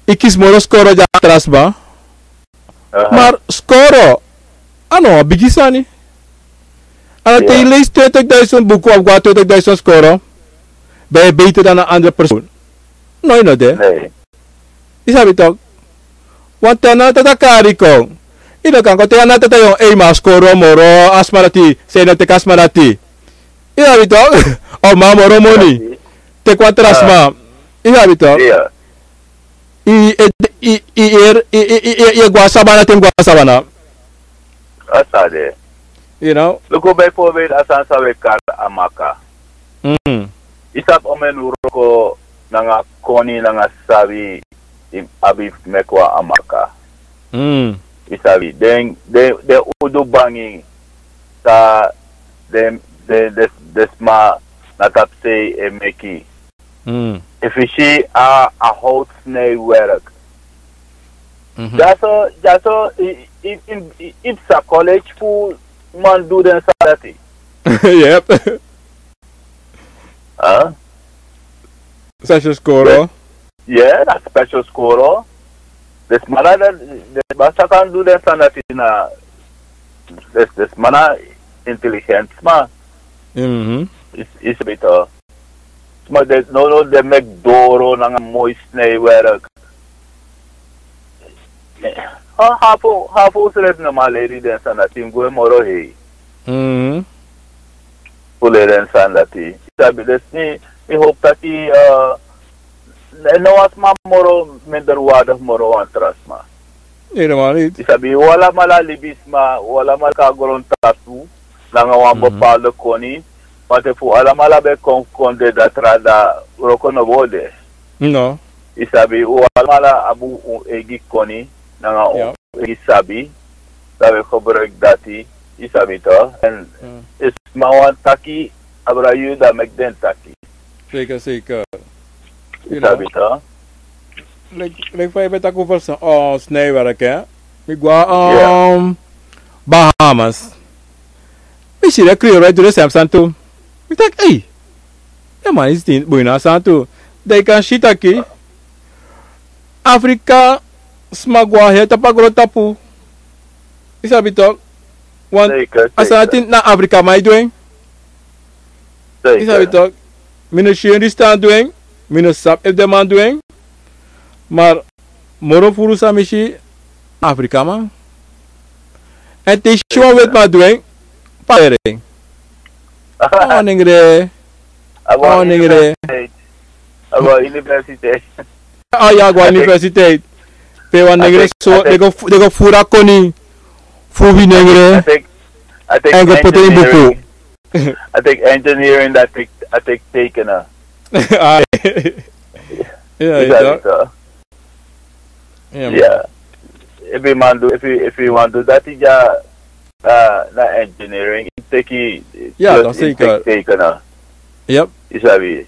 yu kisi moro skoro gi a tra sma. Mar skoro a no wan bigi sani. A no te yu leisi twenti duizend buku of go na twenti duizend skoro, ben yu e beter dan a andre person. No, yu no de. Yu sabi tok. Wan ten na tata kari kon. Yu no kan kon teki a na tata yon, ei, ma a skoro moro a sma dati, san yu no teki a sma dati. Yu sabi tok. Of ma a moro moni, teki wan tra sma. Yu sabi tok. Yu e go na sabana te yu mus go na sabana. A sani de. Yu no luku bijvoorbeeld a sani san wi e kari amaka. Yu sabi omeni wroko nanga koni nanga sabi yu abi fu meki wan amaka. Yu sabi den den udu bangi san den den den sma na tapu sei e meki. Efu yu si a a houtsnijwerk, dyaso dyaso yu yu yu yu psa college fu man du den sani dati. Yep. Special skoro. Ye na special skoro. Den sma na den den sma san kan du den sani dati na den den sma na intelligent sma. Yu sabi tok. Sma den no no den meki doro nanga moi snijwerk. Hafu hafu srefi no man leri den sani dati, mi gwe moro hei fu leri den sani dati. Yu sabi, dus mi mi hopu taki no wan sma moro minderwaardig moro wan tra sma. Yu sabi wi alamala libisma, wi alamala kon na grontapu nanga wan bepaalde koni. Want efu wi alamala ben kon kon de datra dan wroko no bo de. No. Yu sabi wi alamala abi un eigi koni nanga un eigi sabi, dan wi e gebruiki dati. Yu sabi tok. Èn efu sma wani taki, abra yu dan meki den taki. Zeker zeker. Yu sabi tok. Leki fa yu ben taki over snijwerk, mi go na Bahamas. Mi si den krioro e du den srefi sani tu. Mi taki ei, den man disi boina a sani tu. Dan yu kan si taki Afrika sma go na heri tapu a grontapu. Yu sabi tok. Wan a sani dati na Afrikaman e du en. Yu sabi tok. Mi no si en disi tan du en. Mi no sabi efu den man du en. Mar moro furu san mi si na Afrikaman. Èn te yu si wan wetiman du en, pa ere en. Wan nengre. Wan nengre. A go a universiteit. A ya go a universiteit. Pe wan nengre so den go furu a koni fu wi nengre. Èn go poti en ini buku. A teki engineering, dan a teki teikena. Ai. Ya. Efu yu man du efu yu wani du dati dya na engineering, yu teki teikena. Yu sabi,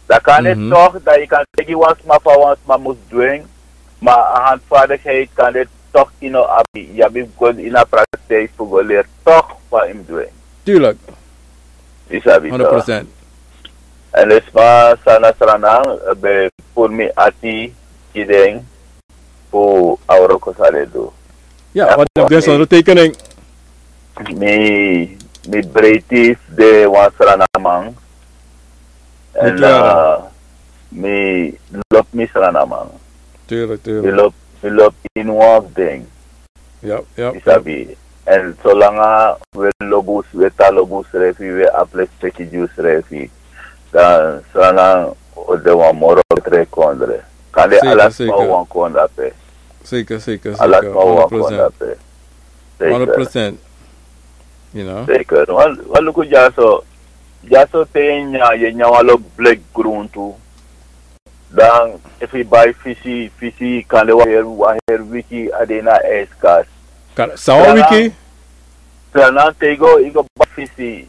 dan kan de tok dan yu kan teki wan sma fa wan sma mus du en. Ma a handvaardigheid kan de tok yu no abi, yu abi fu go ini a praktijk fu go leri tok fa yu mus du en. Tuurlijk. Yu sabi. Honderd procent. En den sma san na Sranan ben puru mi ati gi den fu a wroko san den du. Ya, want den sondro tekening. Mi, mi breiti fu de wan Sranaman. En mi lobi mi Sranaman. Tuurlijk, tuurlijk. Mi lobi, mi lobi ini wan fu den. Yu sabi. En solanga we lobi, we tan lobi srefi, we abi respeki gi usrefi, dan Sranan o de wan moro betre kondre. Kande ala sma o wani kon dape. Zeker, zeker, zeker. Ala sma o wani kon dape. Honderd procent. Zeker. Wan luku dyaso, dyaso te yu e nyan, yu e nyan wan lo bleki gruntu. Dan efu yu bai fisi, fisi kande wan heri, wan heri wiki a de na ijskast. San wan wiki? Sranan te yu go, yu go bai fisi.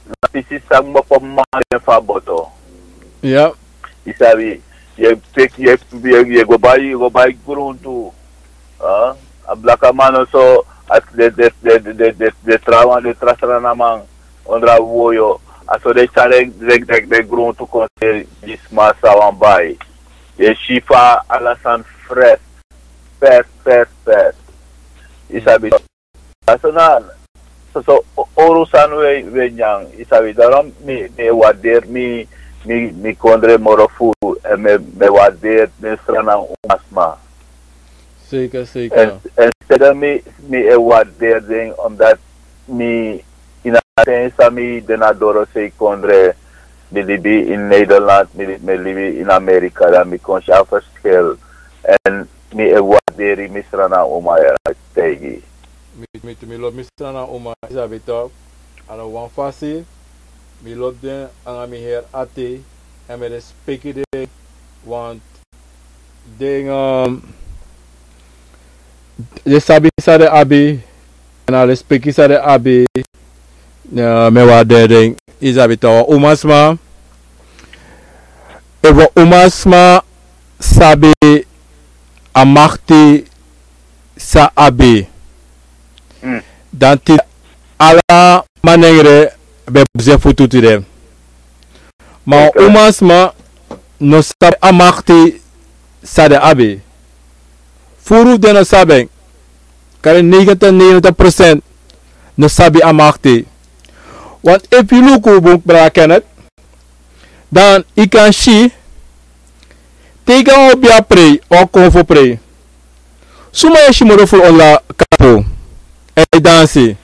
Na fisi san kmopo mama den fu a boto. Ya. Yu sabi, yu e teki, yu e, yu e, yu e go bai, yu e go bai gruntu. A blakaman oso, a den, den, den trawan, den tra Sranaman, ondro a woyo, a so den e tyari den, den, den gruntu kon seri gi sma san wani bai. Yu e si fa ala sani fres, fes, fes, fes. Yu sabi, a so na, so, so, o-, owru sani we, we nyan, yu sabi, daarom mi, mi e warderi mi, mi, mi kondre moro furu, en mi, mi e warderi den Sranan umasma. Zeker, zeker. En, en stel mi, mi e warderi den, omdat mi, ini a ten san mi de na dorosei kondre, mi libi ini Nederland, mi, mi libi ini Amerika, dan mi kon si a verschil. En mi e warderi mi Sranan uma, ya, taigi. Mi, mi, mi lobi mi Sranan uma, yu sabi toch. A no wan fasi, mi lobi den nanga mi heri ati, en mi respeki den, want den, um, den sabi san den abi, en a respeki san den abi, ya, mi e warderi den, yu sabi toch, wan umasma, efu wan umasma sabi a makti san a abi. Dan tide ala manengre ben poti en futu tide. Ma wan umasma no sabi a makti san den abi. Furu fu den no sabi en. Kande negentig, negentig procent no sabi a makti. Want efu yu luku, bun brada Kenneth, dan yu kan si, te yu go a wan bia prei, wan konfo prei. Suma yu e si moro furu ondro a kapu, e dansi?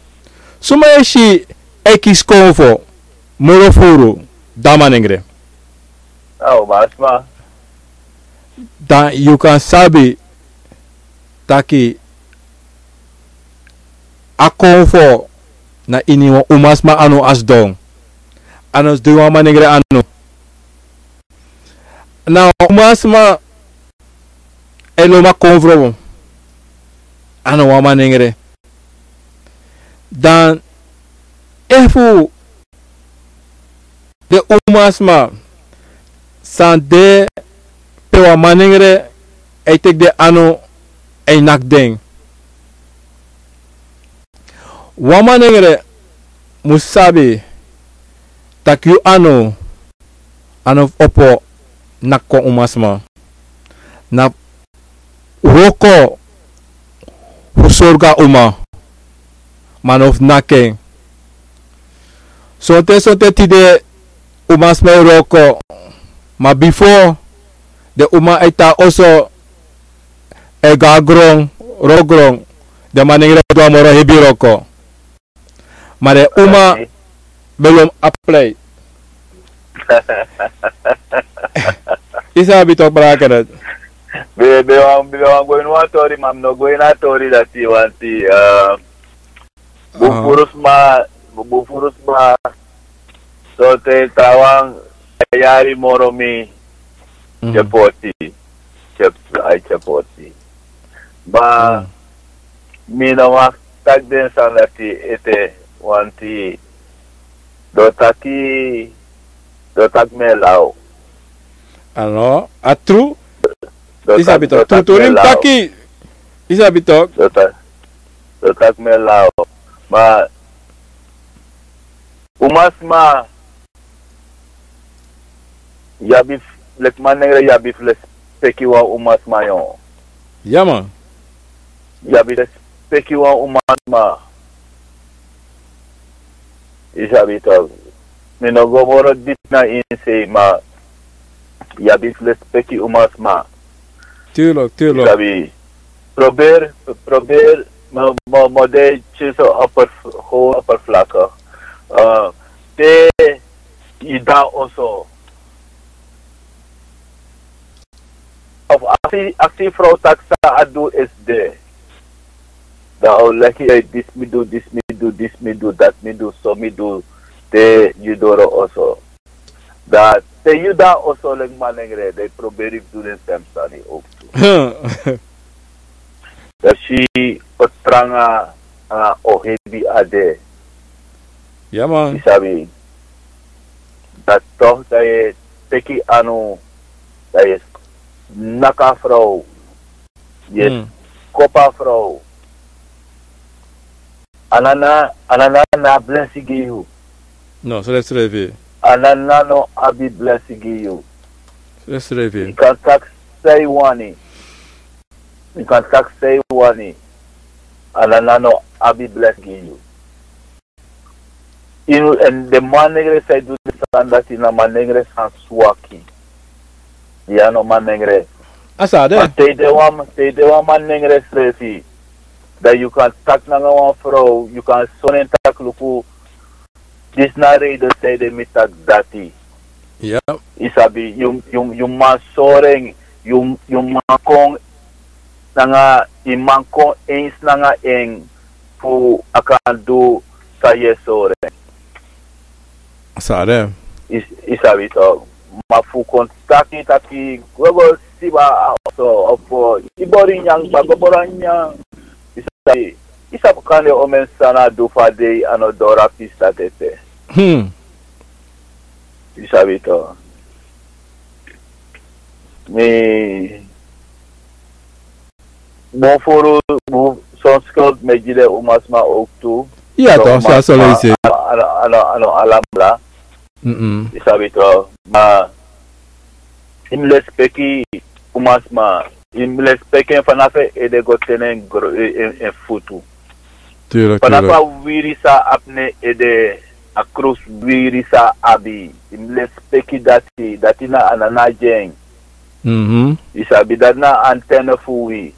Suma yu e si e kisi konfo moro furu dan manengre? A umasma. Dan yu kan sabi taki a konfo na ini wan umasma anu a sidon. A no sidon ini wan manengre anu. Na wan umasma e lon a konfo, a no wan manengre. Dan efu den umasma san de pe wan manengre e teki den anu e naki den. Wan manengre mu sabi taki yu anu, anu fu opo naki wan umasma. Na wroko fu sorgu a uma, ma no fu naki en. Sonten, sonten tide umasma e wroko, ma bifo den uma e tan oso e go na gron, wroko gron, den manengre e du a moro hebi wroko. Ma den uma ben lon a prei. Yu sabi tok, brada Kenneth. Mi, mi wani, mi wani go ini wan tori, ma mi no go ini a tori dati, want, eh, bun furu sma, bun furu sma, sonten trawan e yari moro mi, tye poti, tye, ai, tye poti. Ma mi no wani taki den sani dati ete, want den o taki, den o taki mi e law. A no, a tru. Yu sabi tok, tru tori mi taki. Yu sabi tok. Den o taki mi e law. Ma, Umasma, yu abi f-, leki manengre yu abi fu lespeki wan umasma, yon. Ya, man. Yu abi lespeki wan umasma. Yu sabi toch. Mi no go moro dipi na ini sei, ma yu abi fu lespeki umasma. Tuurlijk, tuurlijk. Sabi, probeer, probeer, maar, maar, maar die is zo opperv-, gewoon oppervlakkig. Eh, te yu dan also. Of aksi, aksi vrouw taki san a du is de. Dan o leki yu: disi mi du, disi mi du, disi mi du, dati mi du, so mi du, te yu doro also. Dan te yu dan also leki manengre, dan yu proberi fu du den sem sani ook tu. Dan si o tranga, a o hebi a de. Ya, man. Yu sabi. Dan toch dan yu e teki anu, dan yu e naki a vrouw. Yu e skopu a vrouw. A nana, a nana na blesi gi yu. No, srefsrefi. A nana no abi blesi gi yu. Srefsrefi. Yu kan taki san yu wani. Yu kan taki san yu wani. A nana no abi blesi gi yu. Yu, èn den manengre san e du den sani dati na manengre san swaki. Yu a no manengre. A sa de. Ma te yu de wan, te yu de wan manengre srefi, dan yu kan taki nanga wan vrouw, yu kan sori en taki: luku, disi na a reden san ede mi taki dati. Ya. Yu sabi, yu, yu, yu man sori en, yu, yu man kon nanga, yu man kon eens nanga en fu a kan du san yu e sori en. Sare. Yu, yu sabi toch. Ma fu kon taki taki go go siba a oso of, yu bori nyan, ma go bori nyan. Yu sabi, yu sabi kande omeni san a du fu a dei, a no doro a pista tete. Hmm. Yu sabi toch. Mi bun furu, bun, son skuld mi e gi den umasma ook tu. Ya toch, so a so leisi. A no, a no, a no alamala. Mm-mm. Yu sabi toch. Ma yu mus lespeki umasma. Yu mus lespeki en fanafu en ede go te na en gro-, en, en, en futu. Tuurlijk, tuurlijk. Fanafu a wiri san a abi na en ede, a krus wiri san a abi. Yu mus lespeki dati, dati na a nana gi en. Mhm. Yu sabi dati na a antenne fu wi.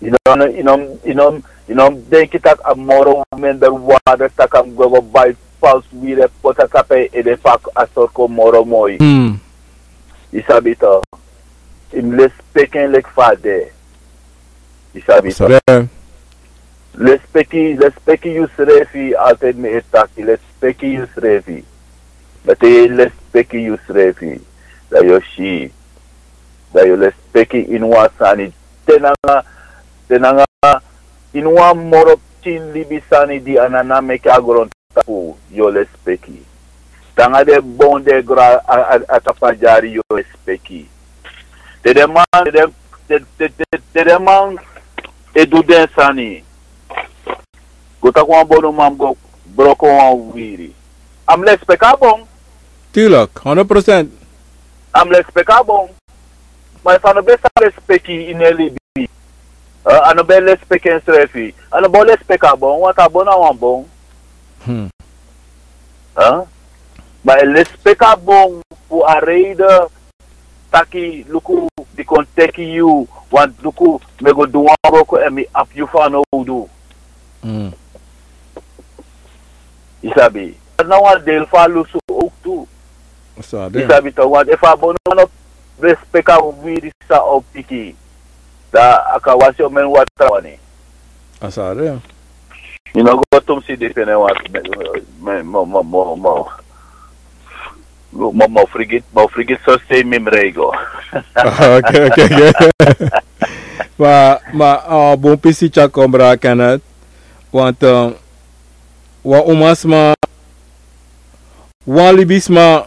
Yu no, yu no, yu no, yu no mus denki taki a moro minder waarde taki a mus go go bai falsi wiri e poti a tapu en ede fu a sori kon moro moi. Mm. Yu sabi toch. Yu mus lespeki en leki fa a de. Yu sabi toch. Lespeki, lespeki yusrefi, altijd mi e taki, lespeki yusrefi. Ma te yu e lespeki yusrefi, dan yu o si, dan yu o lespeki iniwan sani. Te nanga, te nanga iniwan moro pikin libi sani di a nana meki a gron tapu, yu o lespeki. Te nanga den bon di e gro a, a, a tapu a dyari, yu o lespeki. Te den man, te den, te, te, te, te den man e du den sani. Go taki wan bonuman go broko wan wiri. A mus lespeki a bon. Tuurlijk, honderd procent. A mus lespeki a bon. Ma efu a no ben sabi lespeki ini en libi, eh, a no ben lespeki ensrefi, a no bo lespeki a bon, want a bon na wan bon. Hmm. Eh? Ma a e lespeki a bon fu a reden taki, luku, mi kon teki yu, want luku, mi e go du wan wroko èn mi abi yu fanowdu. Mm. Yu sabi. Dati na wan deel fu a lusu ook tu. Yu sabi toch, want efu a bonuman no lespeki a wiri san a o piki, dan a kan wasi omeni watra wani. A sari. Yu no go tumsi dipi en, want mi, mi, mi, mi, mi, mi, mi, mi, mi frigit, mi frigit so sei mi mus rei go. Ok, ok, ok. Ma, ma, a bun pisi tyari kon, brada Kenneth. Want, eh, wan umasma, wan libisma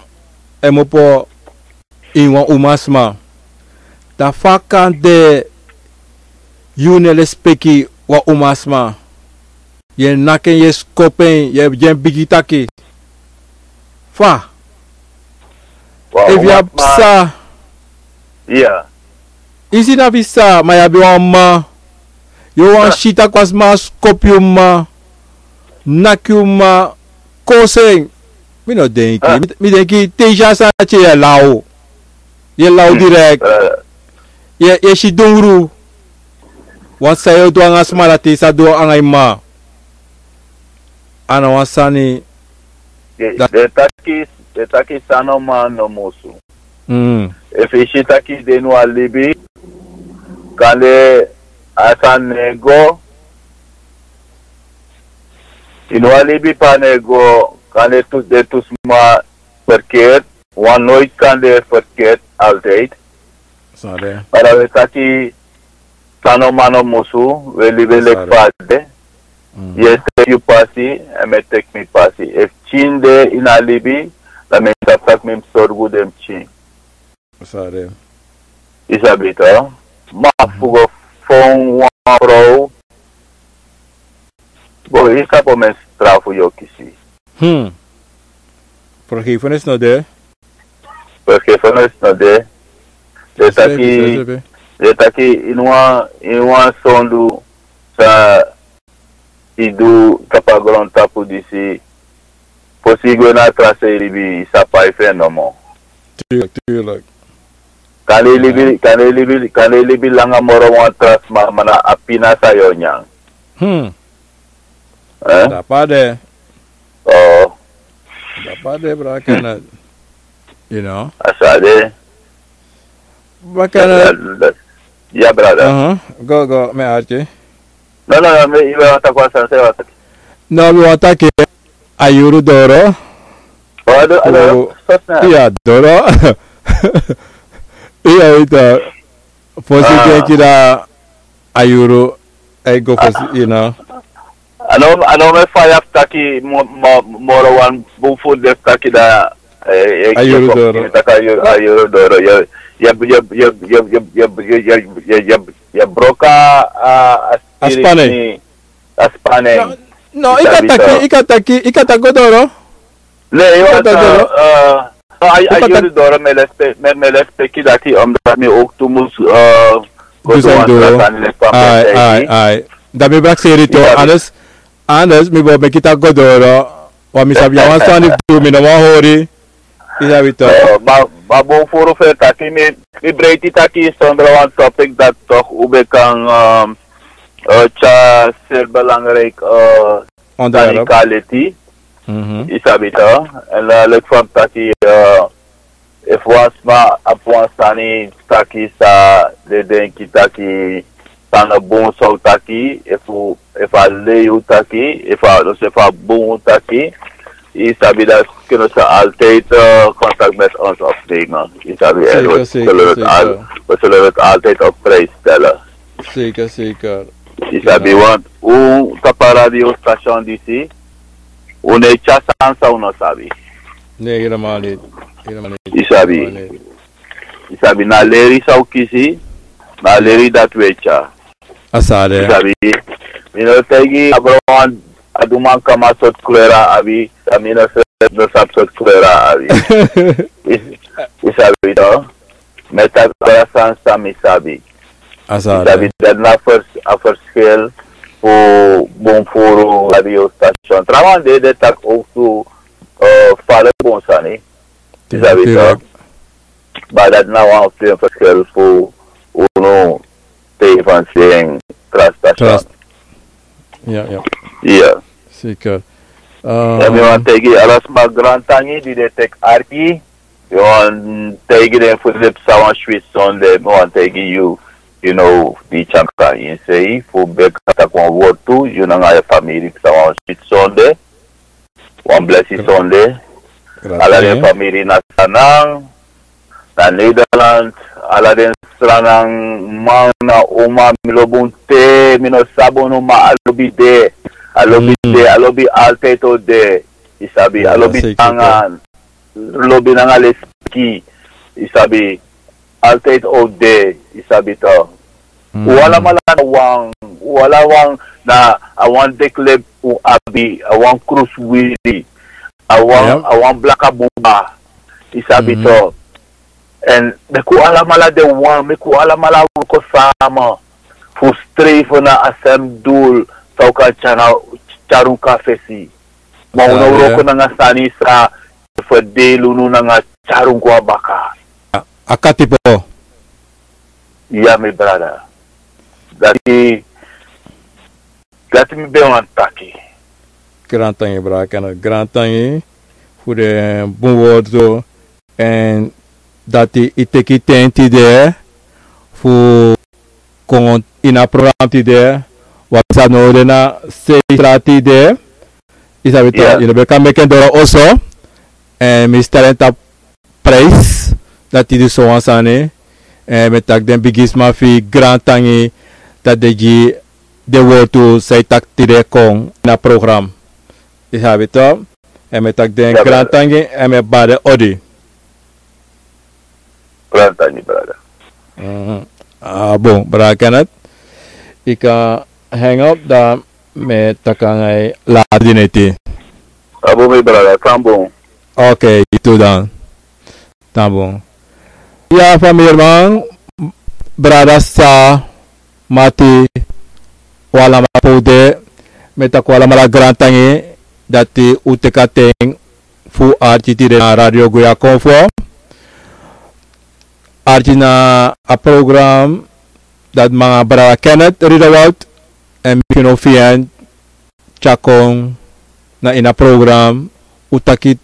e kmopo ini wan umasma. Dan fa kan de yu no e lespeki wan umasma? Yu e naki en, yu e skopu en, yu e gi en bigi taki. fa. Efu yu abi psa, yu si na fu yu sa, ma yu abi wan mma. Yu o wani si tak' wan sma skopu yu mma, naki yu mma, kosi en. Mi no denki, mi denki te yu si a sani dati, yu e law. Yu e law direkt. Yu e si dungru. Wan san yu o du nanga sma dati yu sa du nanga yu mma. A na wan sani. Den taki, den taki san no man no musu. Efu yu si taki den no a libi, kande a sani no e go, yu no a libi pe a no e go, kande tu, den tu sma verkeerd, want nooit kan de verkeerd altijd. Sare. Maar dan we taki, san no man no musu, we libi leki fa a de. Yu e teki yu pasi, èn mi e teki mi pasi. Efu pikin de ini a libi, dan mi sabi taki mi mus sorgu den pikin. Sare. Yu sabi toch? Ma fu go fon wan frow. Bo, yu sabi omeni strafu yu o kisi. Hmm. Vergiffenis no de. Vergiffenis no de. Den taki, den taki ini wan, ini wan sondu san yu du tapu a grontapu disi. Fosi yu gwe na a tra sei libi, yu sa pai fu en nomo. Tuurlijk, tuurlijk. Kande yu libi, kande yu libi, kande yu libi langa moro wan tra sma, ma na a pina san yu o nyan. Hmm. Eh? Dati a de. Oh. Dati a de, brada Kenneth. You know? A so a de. Brada Kenneth. Ya, brada. Uh-huh. Go, go, mi e arki. No, no, no, mi, yu wani taki wan sani, san yu wani taki? No, mi wani taki a yuru doro. Oh, a do-, a doro. Iya, doro. Iya, ita. Fosi denki dati a yuru e go fosi, you know. A no, a no mi e faya fu taki mo-, mo-, moro wan bun fu den fu taki dati, eh, eh, a yuru doro. Taki a yuru, a yuru doro. Yu, yu, yu e broko a, a spiriti, a spiriti. No, no, yu kan taki, yu kan taki, yu kan taki go doro. Ne, yu kan taki go doro. Eh, no, a, a yuru doro, mi e lespe-, mi, mi e lespeki dati, omdat mi ook tu mus, eh, go du wan tra sani leki fa mi e taki. Ai, ai. Dan mi prakseri tu, anders, anders mi bo meki taki go doro. Wan mi sabi yu wan sani fu du, mi no wan hori. Yu sabi toch. Eh, ma, ma bun furu fu taki mi, mi breiti taki sondro wan topic dati toch un ben kan, ehm, eh, tyari zeer belangrijk, eh, onderwerp. Sani kan leti. Mhm. Yu sabi toch. En, eh, leki fa mi taki, eh, efu wan sma abi wan sani taki san den denki taki san no bun, san un taki, efu, efu a lei un taki, efu a, dus efu a bun un taki, yu sabi dati, kunnen ze altijd, eh, contact met ons opnemen. Yu sabi, en we zullen het al-, we zullen het altijd op prijs stellen. Zeker, zeker. Yu sabi, want un tapu a radiostation disi, un no e tyari sani san un no sabi. Nee, helemaal niet. Helemaal niet. Yu sabi. Helemaal niet. Yu sabi, na leri san un kisi, na leri dati un e tyari. A so a de. Yu sabi, mi no taigi a bron, a duman kama sortu kleur a abi, dan mi no sa-, no sabi sortu kleur a abi. Yu, yu sabi toch. Mi e taki ala sani san mi sabi. A so a de. Yu sabi, dati na a vers-, a verschil fu bun furu radiostation. Trawan de, den taki ook tu, eh, falen bun sani. Yu sabi toch. Ma dati na wan fu den verschil fu unu tei fu a seni tra station. Tra st-, ya, ya. Ya. Zeker. Eh, mi wani taigi ala sma grantangi di den teki arki. Mi wani taigi den fu den psa wan switi sonde. Mi wani taigi yu, yu no, di tyanka ini sei fu beka taki wan wortu, yu nanga yu famiri psa wan switi sonde. Wan blesi sonde. Ala den famiri na Sranan, na Nederland, ala den Sranan man na uma, mi lobi un te, mi no sabi unu, ma a lobi de, a lobi de, a lobi altijd o de, yu sabi, a lobi nanga, lobi nanga lespeki, yu sabi, altijd o de, yu sabi toch. Un alamala na wan, un ala wan na a wan deklebi un abi, a wan krusu wiri. A wan, a wan blaka bumba. Yu sabi to. En meki un alamala de wan, meki un alamala wroko sama fu strijfu na a sem dul, san un kan tyari, tyari un kon na fesi. Ma un no wroko nanga sani san e ferdeli unu nanga tyari un kon na baka. A katipo. Ya, mi brada. Dati, dati mi ben wani taki. Grantangi, brada Kenneth. Grantangi fu den bun wortu. En dati yu teki ten tide fu kon ini a program tide. Wan sani no de na sei tra tide. Yu sabi toch, yu no ben kan meki en doro oso. En mi stel en tapu prijs, dati di sowan sani. En mi e taki den bigisma fu yu grantangi, dati den gi den wortu san yu taki tide kon na program. Yu sabi toch. En mi e taki den grantangi, en mi e bari den odi. Grantangi, brada. Mhm. Ah, bon, brada Kenneth. Yu kan hang up, dan mi e taki nanga yu later di neti. A bun, mi brada, tan bun. Ok, yu tu dan. Tan bun. Ya, famiri man, brada, sa, mati, un alamala pe un de, mi e taki un alamala grantangi, dati un teki a ten fu arki tide na Radio Guya Konfo. Arki na a program dati nanga brada Kenneth Riederwoud, en mi fino fi en tyari kon na ini a program, un taki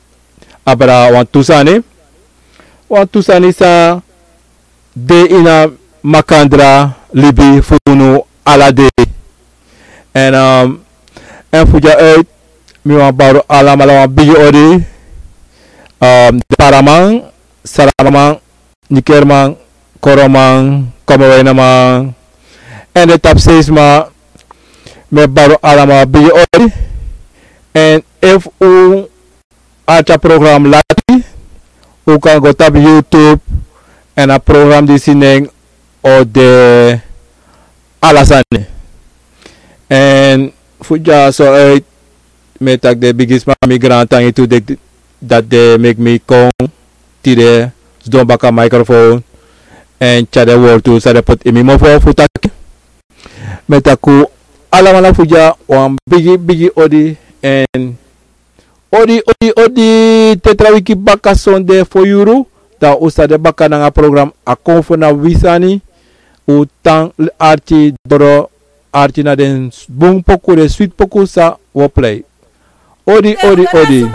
abra wantu sani. Wantu sani san de ini a makandra libi fu unu ala dei. En, um, en fu dya uit, mi wani bari un alamala wan bigi odi. Um, den Paraman, Saraman, Nikerman, Koroman, Komoweinaman, en den tapu sei sma, mi e bari un alamala bigi odi. En efu un arki a program lati, un kan go tapu YouTube, en a program disi nen o de ala sani. En fu dyaso uit, mi e taki den bigisma, mi grantangi tu dati den meki mi kon tide sidon baka microfoon en tyari den wortu san den poti ini mi mofo fu taki. Mi e taki un alamala fu dya wan bigi bigi odi. En odi, odi, odi, te tra wiki baka sonde fo yuru, dan un sa de baka nanga program A Konfo na Wi Sani. Un tan arki doro, arki na den bun poku, den switi poku san un o plei. Odi, odi, odi.